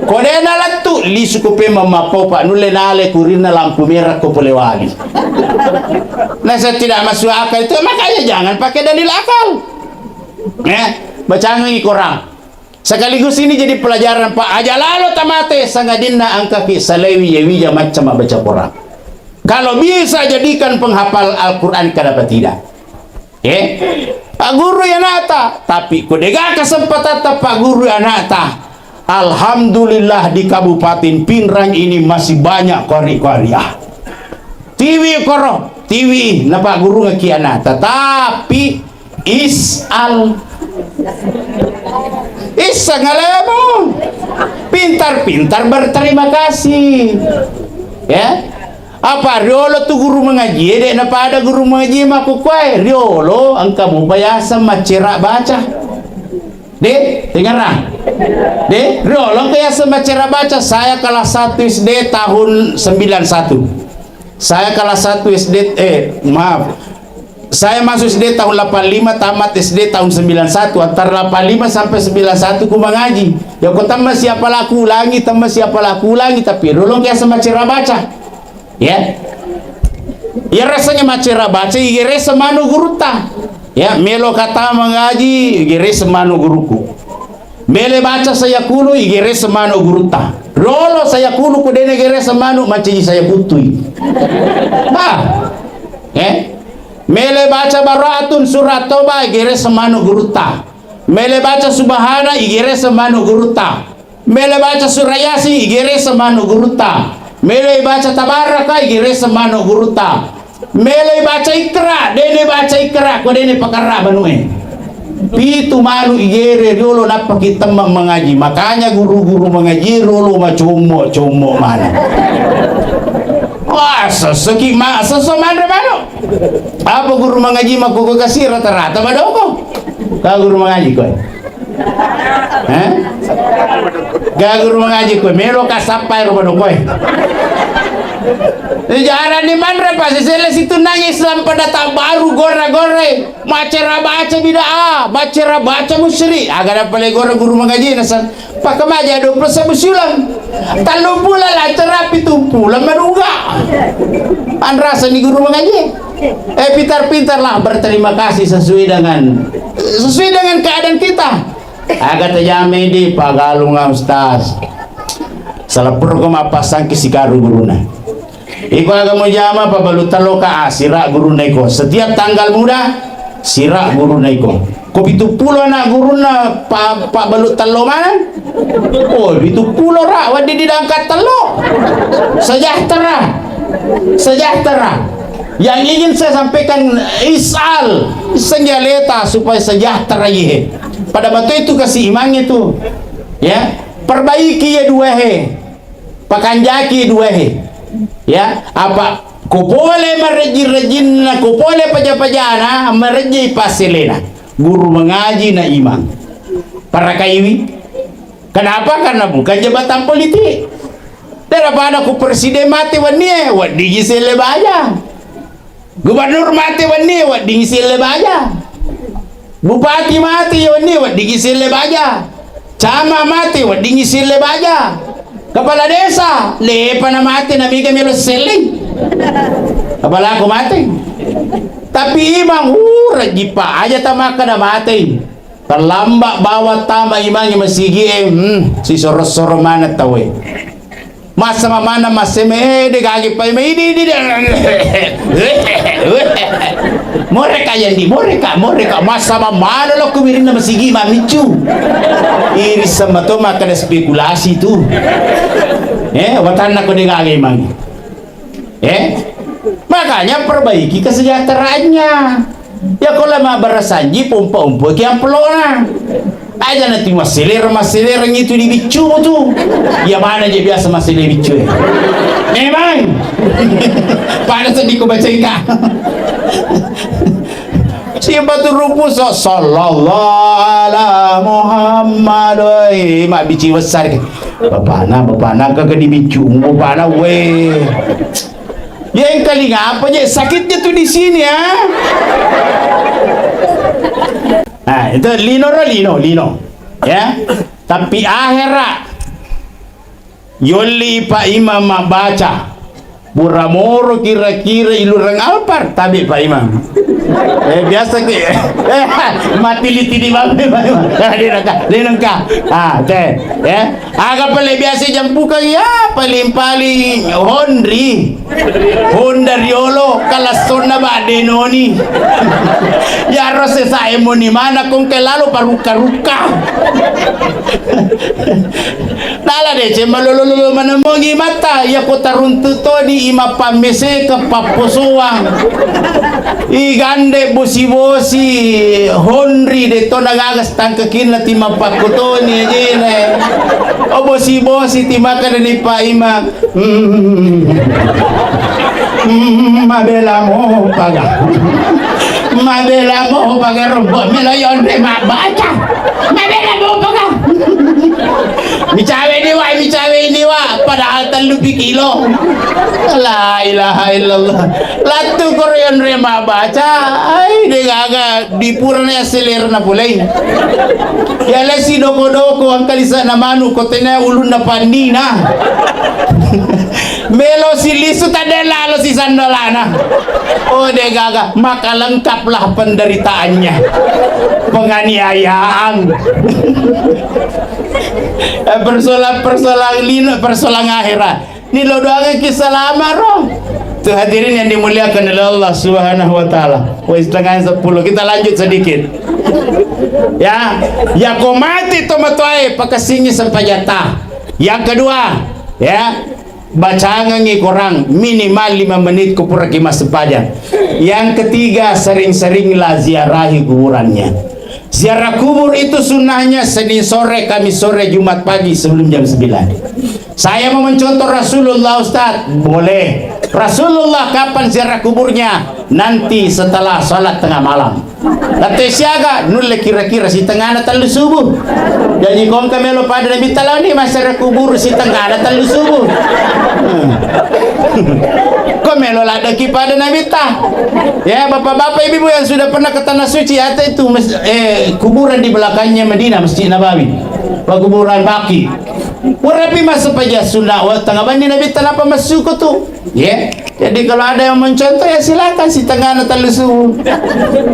Ko de na lettu, lisu ko pemeng mappau, pa nulle nale kurinna lampu merah ko polewali. Nasa tidak masuk akal itu, makanya jangan pakai dalil akal. Ya, bacangengi Korang. Sekaligus ini jadi pelajaran, Pak. Aja lalo tamate sangadinna engkaki salaiwi ye wija macca mabbaca Quran. Kalau bisa jadikan penghafal Al-Quran, kenapa tidak? Eh? Pak guru ya nata, tapi ko dega kesempatan Pak guru ya nata. Alhamdulillah di Kabupaten Pinrang ini masih banyak qari-qariah. Tiwi koro, tiwi na Pak guru ngaki anak, tetapi Isal. Iseng alemu. Pintar-pintar berterima kasih. Ya. Apa riolo tu guru mengaji, dek na pada guru mengaji makkukkuae, riolo engka mupa yaseng maccera baca. Dek, dengarlah. Dek, riolo engka yaseng maccera baca, saya kelas satu S D tahun sembilan satu. Saya kelas satu S D, eh, maaf. Saya masuk S D tahun delapan lima, tamat S D tahun sembilan satu. Antara delapan lima sampai sembilan satu ku mengaji. Ya, ko tamma siapa laku ulangi, tamma siapa laku ulangi, tapi riolo engka yaseng maccera baca. Ya. Ya, rasanya maccera baca, igeresa manu gurutta. Ya, melo kata mengaji, igeresa manu guruku. Mele baca sayakulu, igeresa manu gurutta. Riolo sayakulu, ko dena geresa manu, mancaji sayakuttui. Nah, eh? Mele baca Bara'atun, surat Toba, igeresa manu gurutta. Mele baca Subhana, igeresa manu gurutta. Mele baca Surah Yasin, igeresa manu gurutta. Mele baca Tabaraka, igeresa manu gurutta. Mele baca Ikra, dene baca Ikra, ko dene pakarra manue. Pitu manu igere riolo nappaki temmeng mengaji. Makanya guru-guru mengaji riolo macommo-commo mana. Wah, sesoki ma-, seso manre manu. Apa guru mengaji makkukku kasi rata-rata madoko? Ka guru mengaji koe. Eh? Ga guru mengaji koe, melo ka sappai ro pada koe. Jarang ni manre, Pak, sisele situnang Islam pada tak baru gora-gore. Maccera baca bid'ah, maccera baca musyrik. Aga da pale gora guru mengaji nasa. Pakamaja dua puluh satu siulang. Tallung pulang lancar, pitung pulang menunggu. Anrasa ni guru mengaji. Eh, pintar-pintarlah berterima kasih sesuai dengan, sesuai dengan keadaan kita. Aga tajamai di pagalunga ustaz. Salah purko mappasangki sikaru guruna. Iko aga mujama pabalu tello ka, ah, sira guruna iko. Setiap tanggal muda, sira guruna iko. Ko pitu pulo anak guruna pa, pabalu tello mana? Oh, pitu pulo ra, waddi di dangka tello. Sejahtera. Sejahtera. Yang ingin saya sampaikan, isal, senjaleta supaya sejahtera ye. Pada waktu itu kasih iman itu. Ya, perbaiki ya dua he. Pakanjaki dua he. Ya, apa ko pole marejjing-rejjinna, ko pole paja-pajana, marejjing passelena. Guru mengaji na imang. Parakaiwi. Kenapa? Karena bukan jabatan politik. Daripada ku presiden mate wennie, weddingi selle baja. Gubernur mate wennie, weddingi selle baja. Bupati mate wennie, weddingi selle baja. Camat mate, weddingi selle baja. Kepala desa, lepa na mate, na mega melo selleng. Apalagi mate. Tapi imang, uh, rajjipa aja tamakka na mate. Terlambat bawa tama imangi masigie, hmm, sisoro-soro mana tawe. Masa mamana maseme, eh, de gage pai mai, di, di, di. Moreka yandi, moreka, moreka. Masa mamana lo kumirinna masigi mamiccu. Iri sama to makkada spekulasi tu. Eh, watanna ko de gage mangi. Eh? Makanya perbaiki kesejahteraannya. Ya, kalau mau berasanji, pompa-pompa ki ampelona. Aja nanti maselera, maselera itu di biccu tu. Ya, mana je biasa maselera biccu, eh? Memang. Pada sedih ku baca ika. Siapa tu rupu so, sallallahu ala Muhammad, oi, mak bici besar ke. Bapana, bapana, kagak di biccu, bapana, weh. Ya, yang kali ngapa je? Sakitnya tuh di sini, ya. Nah, itu lino ro lino, lino. Ya. Tapi akhera yolli Pak Imam mabbaca. Pura moro kira-kira ilureng Alphard, tabe Pak Imam. Eh, biasa ke, eh, mati liti di bambe Pak Imam. Eh, di nengka, di nengka. Ah, teh, ya. Aga pale biasa jampukan, ya, paling-paling Honri. Honda Riolo, kalassonna badde noni. Ya, rose sae moni mana kongke lalo parukka-rukka. Nala deceng malolo-lolo manemmongi mata, iya ko taruntu toni ima pammeseke papposoang. Igande bosi-bosi Honri de to nagaga stangkekinna timang pakkotoni ajene. O bosi-bosi timakana ni paimang. Hmm. Hmm, mabela mopaga. Mabela mopaga rombo melo yonre mabbaca. Mabela mopaga. Micawe ni wa, micawe ni wa, padahal tellu pi kilo. La ilaha illallah. Lattu koro yonre mabbaca. Ai, de gaga. Dipurana sellerna pulai. Yala si doko-doko angkalisana manu ko tena ulunna pandina. Melo si lisu tadde lalo si sandalana. Oh, de gaga, maka lengkaplah penderitaannya. Penganiayaan. Eh, persoalan-persoalan lino, persoalan akhirat. Ni lo doangeng ki salama ro. Tuh hadirin yang dimuliakan oleh Allah Subhanahu wa Ta'ala. Wes, setengah sepuluh. Kita lanjut sedikit. Ya, ya ko mati to matoae pakassingi sempajatta. Yang kedua, ya, bacangengi korang minimal lima menit ko puraki massempajang. Yang ketiga, sering-seringlah ziarahi kuburannya. Ziarah kubur itu sunnahnya Senin sore, Kamis sore, Jumat pagi sebelum jam sembilan. Saya mau mencontoh Rasulullah, Ustaz. Boleh. Rasulullah kapan ziarah kuburnya? Nanti setelah salat tengah malam. Latte siaga, nulle kira-kira sitengana tellu subuh. Jadi kongka melo pada Nabitta lao ni masyarakat kubur sitengana tellu subuh. Hmm. Ko melo ladeki pada Nabitta. Ya, bapak-bapak, ibu-ibu yang sudah pernah ke Tanah Suci, ada itu mes-, eh, kuburan di belakangnya Madinah, Masjid Nabawi. Pekuburan Baqi. Warapi masa paja Sunda, wa tengah bani Nabitta napa masuk tu? Ya. Jadi kalau ada yang mencontoh, ya silakan, sitengana tellu subuh.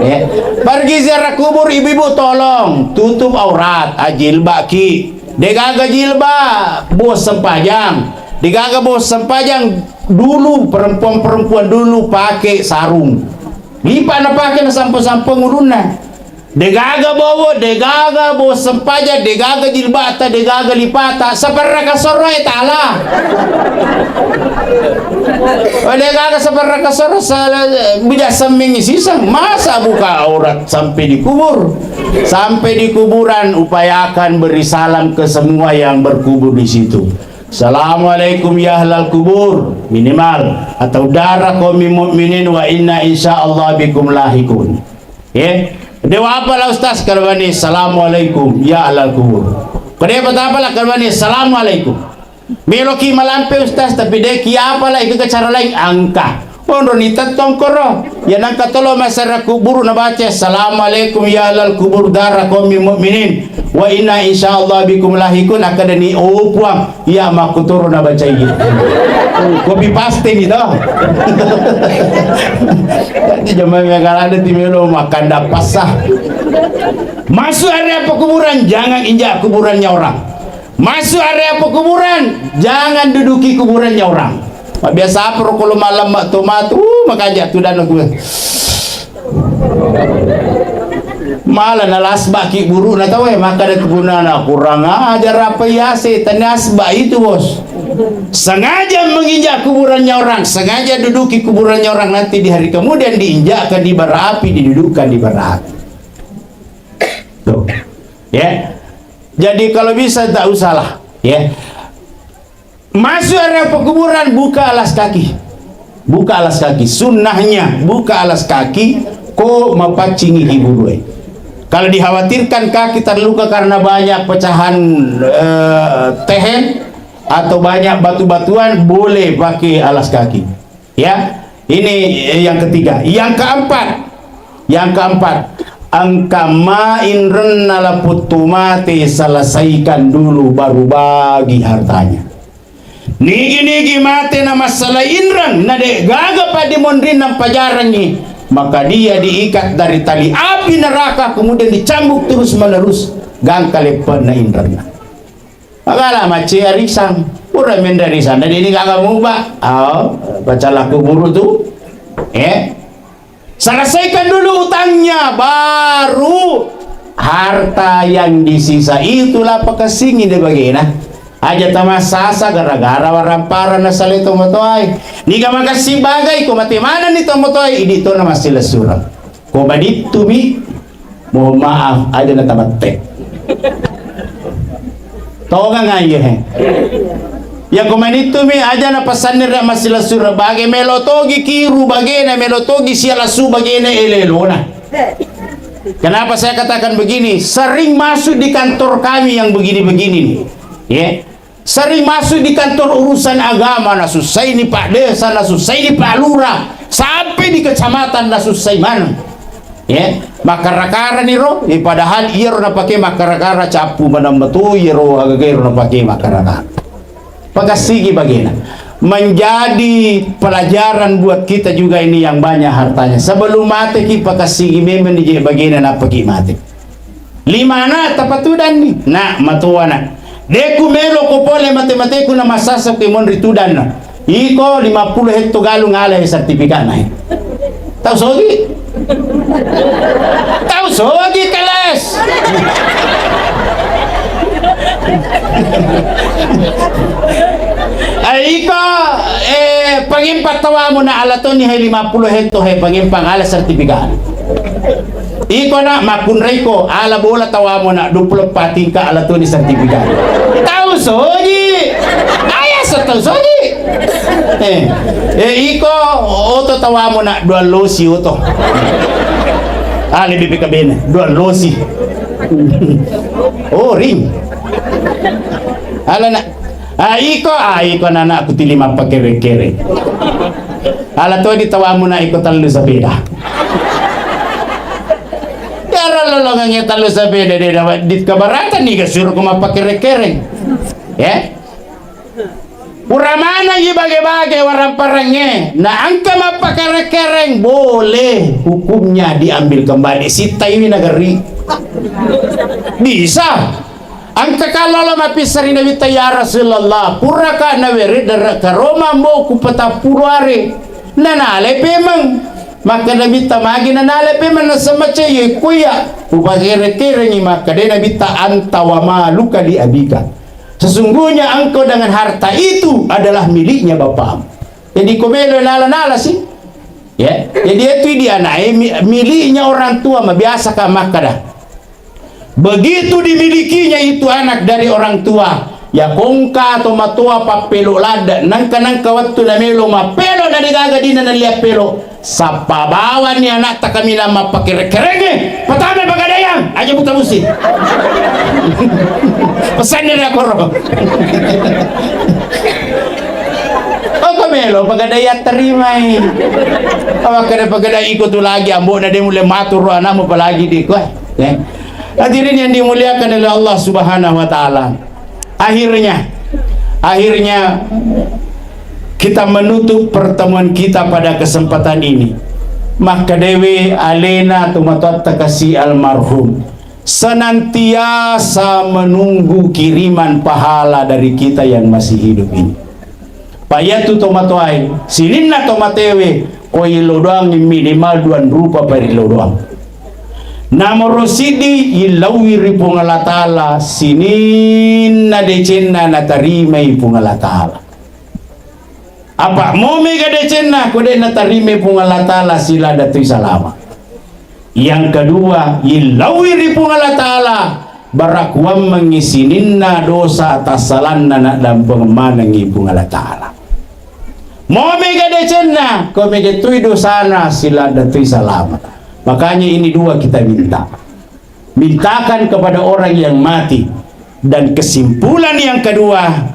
Ya. Pergi ziarah kubur, ibu-ibu tolong tutup aurat, ah, jilbab ki. Degaga jilbab, bos sempajang. Degaga bos sempajang dulu, perempuan-perempuan dulu pakai sarung. Lipa na pakai na sampo-sampo ngulunna. Degaga bowo, degaga bos sempajang, degaga jilbata, degaga lipata, saperra kasoro e tala. Oh, degaga saperra kasoro, sala-, bija semmingi siseng, masa buka aurat sampai di kubur? Sampai di kuburan, upayakan beri salam ke semua yang berkubur di situ. Assalamualaikum ya ahlal kubur, minimal, atau dara qaumi mu'minin wa inna insya Allah bikum lahikun. Ya. Dewa apa la Ustaz? Kalabani, "Assalamualaikum ya alal kubur." Kode apa tapa la? Kalabani, "Assalamualaikum." Meloki malampe Ustaz, tapi deki apa la, iko ke cara lain angka. Onro ni tettong koro. Ya nangka tolo masara kuburu na baca, "Assalamualaikum ya alal kubur dara qaumi mu'minin. Wa inna insyaallah bikum lahikun," akkadani, "Oh Puang, iya makkutoro na bacai." Copy paste ni to. Jadi jamaah yang ada di melo makan dapat sah. Masuk area pekuburan, jangan injak kuburannya orang. Masuk area pekuburan, jangan duduki kuburannya orang. Biasa apa ro kalau malam mak tomatu, uh, makaja tu dan aku. Malah nalasba ki buru na tawe, maka ada kegunana kurang ajar apa ya setan asba itu, Bos. Sengaja menginjak kuburannya orang, sengaja duduki kuburannya orang, nanti di hari kemudian diinjakkan di bara api, didudukkan di bara api. Tuh. Ya. Jadi kalau bisa tak usahlah, ya. Masuk area pekuburan, buka alas kaki. Buka alas kaki. Sunnahnya buka alas kaki ko mapaccingi ki burue. Kalau dikhawatirkan kaki terluka karena banyak pecahan, eh, tehen atau banyak batu-batuan, boleh pakai alas kaki. Ya, ini yang ketiga. Yang keempat, yang keempat, engka mainrenna laputtu mate, selesaikan dulu baru bagi hartanya. Nigi-nigi mate na masalah inreng, na de gaga padimonrinna pajarangngi, maka dia diikat dari tali api neraka, kemudian dicambuk terus menerus, gangka leppe'na inrenna. Magala macce arisang. Pura menre arisang, na deni gaga muba. Oh, baca laku buru tu. Eh. Selesaikan dulu utangnya, baru harta yang disisa itulah pakessingi de bagena. Aja tamassasa gara-gara warampara na sale tomatoae. Niga makessing bagai ko mate manenni tomatoae, idi tona massilessureng. Ko badittumi, mohon maaf, aja na tamattek. Tongang aja he. Ya ko manittumi aja na pasanni re massilessureng bage melo togi kiru bagena, melo togi sia lassu bagena elelona. Kenapa saya katakan begini? Sering masuk di kantor kami yang begini-begini nih. Ya. Sering masuk di kantor urusan agama, nasussaini Pak Desa, nasussaini Pak Lurah, sampai di kecamatan nasussai maneng. Ya, makkara-karani ro, eh, padahal iyaro napake makkara-kara cappu maneng metu iyaro agagai ro napake makkara-kara. Pakessigi bagena. Menjadi pelajaran buat kita juga ini yang banyak hartanya. Sebelum mate ki pakessigi memang di je bagena napaki mate. Lima anak tapatudanni. Nak, matoa nak. Deku melo ko pole mate-mateku na massasa ke monri tudanna. Iko lima puluh hetto galung ala sertifikatna he. Tau sogi? Tau sogi kelas. Eh, iko, eh, pangimpa tawamu na ala toni he lima puluh hetto he pangimpa ala sertifikat. Iko na makkunraiko ala bola tawamu na dua puluh empat tingkat ala toni sertifikat. Tau soji. Aya sa tau soji. Eh, eh, iko oto tawamu na dua losi oto. Ah, lebih pika bene, dua losi. Oh, ring. Ala na, ah, iko, ah, iko nana aku tili mappakere-kere. Ala to di tawamu na iko tellu sepeda. Yaro lolongengnge tellu sepeda de dawa di keberatan ni ga suruh ko mappakere-kere. Ya? Pura manengi bage-bage waramparengnge, na engka mappakere-kereng, boleh hukumnya diambil kembali. Sittaiwi negeri. Bisa. Engka kallolo mapisseng ri Nabitta, "Ya Rasulullah, puraka nawere dere karoma mbo ku patappulo are." Nanale pemeng. Maka Nabitta magi nanale pemeng nasemace ye kuya. Upakere-kerengi maka de Nabitta, "Anta wa maluka li abika." Sesungguhnya engkau dengan harta itu adalah miliknya bapakmu. Jadi ko melo nala-nala sih. Ya, jadi itu di anak, eh, mi-, miliknya orang tua mah biasa ka makkada. Begitu dimilikinya itu anak dari orang tua, Iya ko engka tomatoa pappelo ladde, nengka-nengka wettu namelo mappelo na degaga dina nalli appelo, sappa bawanni ana'ta kaminang mappakere-kerengnge, patamai pagadaiang, aja buta musi. Pesanni ri akkoro. Oko melo pagadaiang, tarimai. Apa kada pagadai iko tu lagi, ambo na de mulle matur ro anakmu, apalagi di ko, eh. Hadirin yang dimuliakan oleh Allah Subhanahu wa Ta'ala. Akhirnya, akhirnya kita menutup pertemuan kita pada kesempatan ini. Makkedae alena tomatoatta kasi almarhum senantiasa menunggu kiriman pahala dari kita yang masih hidup ini. Payatu tomatoae, sininna tomatewe, ko illau doang minimal dua rupa pa illau doang. Namoro siddi, illauwi ri Puang Allah Ta'ala sininna decenna natarimai Puang Allah Ta'ala. Apa mo mega decenna ko de natarimai Puang Allah Ta'ala, silada tui salama. Yang kedua, illauwi ri Puang Allah Ta'ala, barakuammengngi sininna dosa tassalanna naddampeng manengngi Puang Allah Ta'ala. Mo mega decenna, ko mega tui dosana, silada tui salama. Makanya ini dua kita minta. Mintakan kepada orang yang mati. Dan kesimpulan yang kedua,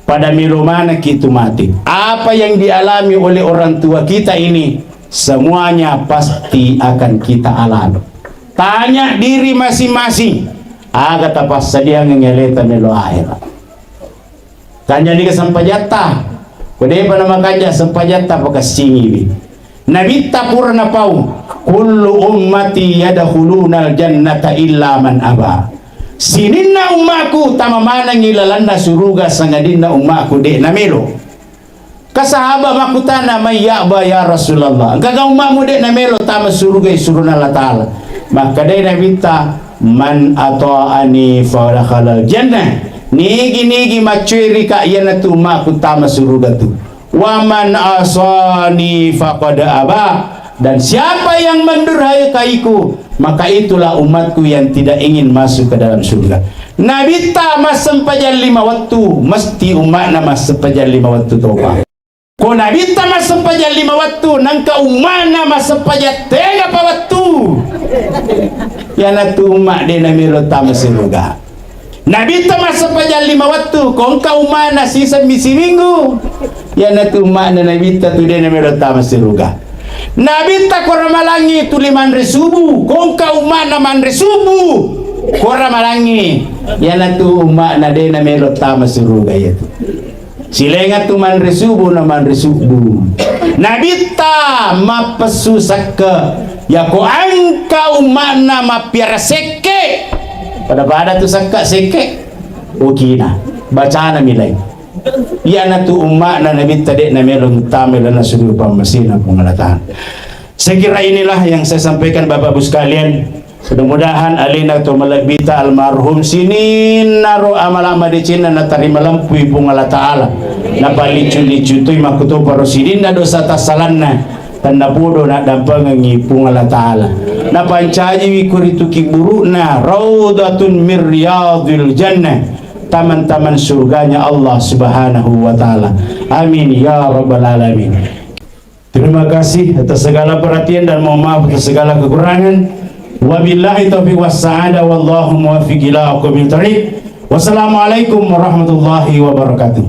pada melo manekki tu mati. Apa yang dialami oleh orang tua kita ini, semuanya pasti akan kita alami. Tanya diri masing-masing, aga tapassadiangengngi aleta melo akhirat. Kanjani ke sempajatta. Ko depa namakanja sempajatta, pakassingiwi. Nabitta pura napau, "Kullu ummati yadkhulunal jannata illa man aba." Sininna ummaku tama manengngi lalenna suruga, sangadinna ummaku de namelo. Ka sahaba makkutana, "May ya'ba ya Rasulullah? Engkaga ummamu de namelo tama suruga surona Allah Ta'ala?" Makkedai Nabitta, "Man ata'ani fa dakhalal jannah." Nigi-nigi maccuerika iyanatu ummaku tama suruga tu. "Wa man asani faqad aba." Dan siapa yang mendurhakaiku, maka itulah umatku yang tidak ingin masuk ke dalam surga. Nabitta massempajang lima wettu, mesti umma'na massempajang lima wettu topa. Ko Nabitta massempajang lima wettu, nengka umma'na massempajang tega pa wettu, iyanatu umma de namelo tama suruga. Nabitta massempajang lima wettu, ko engka umma'na sisemmi siminggu, iyanatu umma'na Nabitta tu de namelo tama suruga. Nabitta ko ramalangngi tuli manre subuh, ko engka umma'na manre subuh ko ramalangngi, iyanatu umma'na de namelo tama suruga iyatu. Silaingatu manre subuh na manre subuh. Nabitta mappessu sekke, yako engka umma'na mappiara sekke. Pada-pada tu sekke, sekke. Okina. Bacana milai. Iyanatu umma'na Nabitta de namelo muttama lalenna suruga pammasena Puang Allah Ta'ala. Saya kira inilah yang saya sampaikan, Bapak Ibu sekalian. Mudah-mudahan alena to malebbita almarhum sininnaro amala madecenna natarima lempui Puang Allah Ta'ala. Napalliccu-liccu toi makkutoparo sininna dosa tassalanna, tennapodo naddampengengngi Puang Allah Ta'ala. Napancajiwi ko ritu kiburu'na raudhatun min riyadhil jannah, taman-taman surganya Allah Subhanahu wa Ta'ala. Amin ya rabbal alamin. Terima kasih atas segala perhatian dan mohon maaf atas segala kekurangan. Wabillahi taufiq was sa'adah, wallahu muwaffiq ila aqwamit thariq. Wassalamualaikum warahmatullahi wabarakatuh.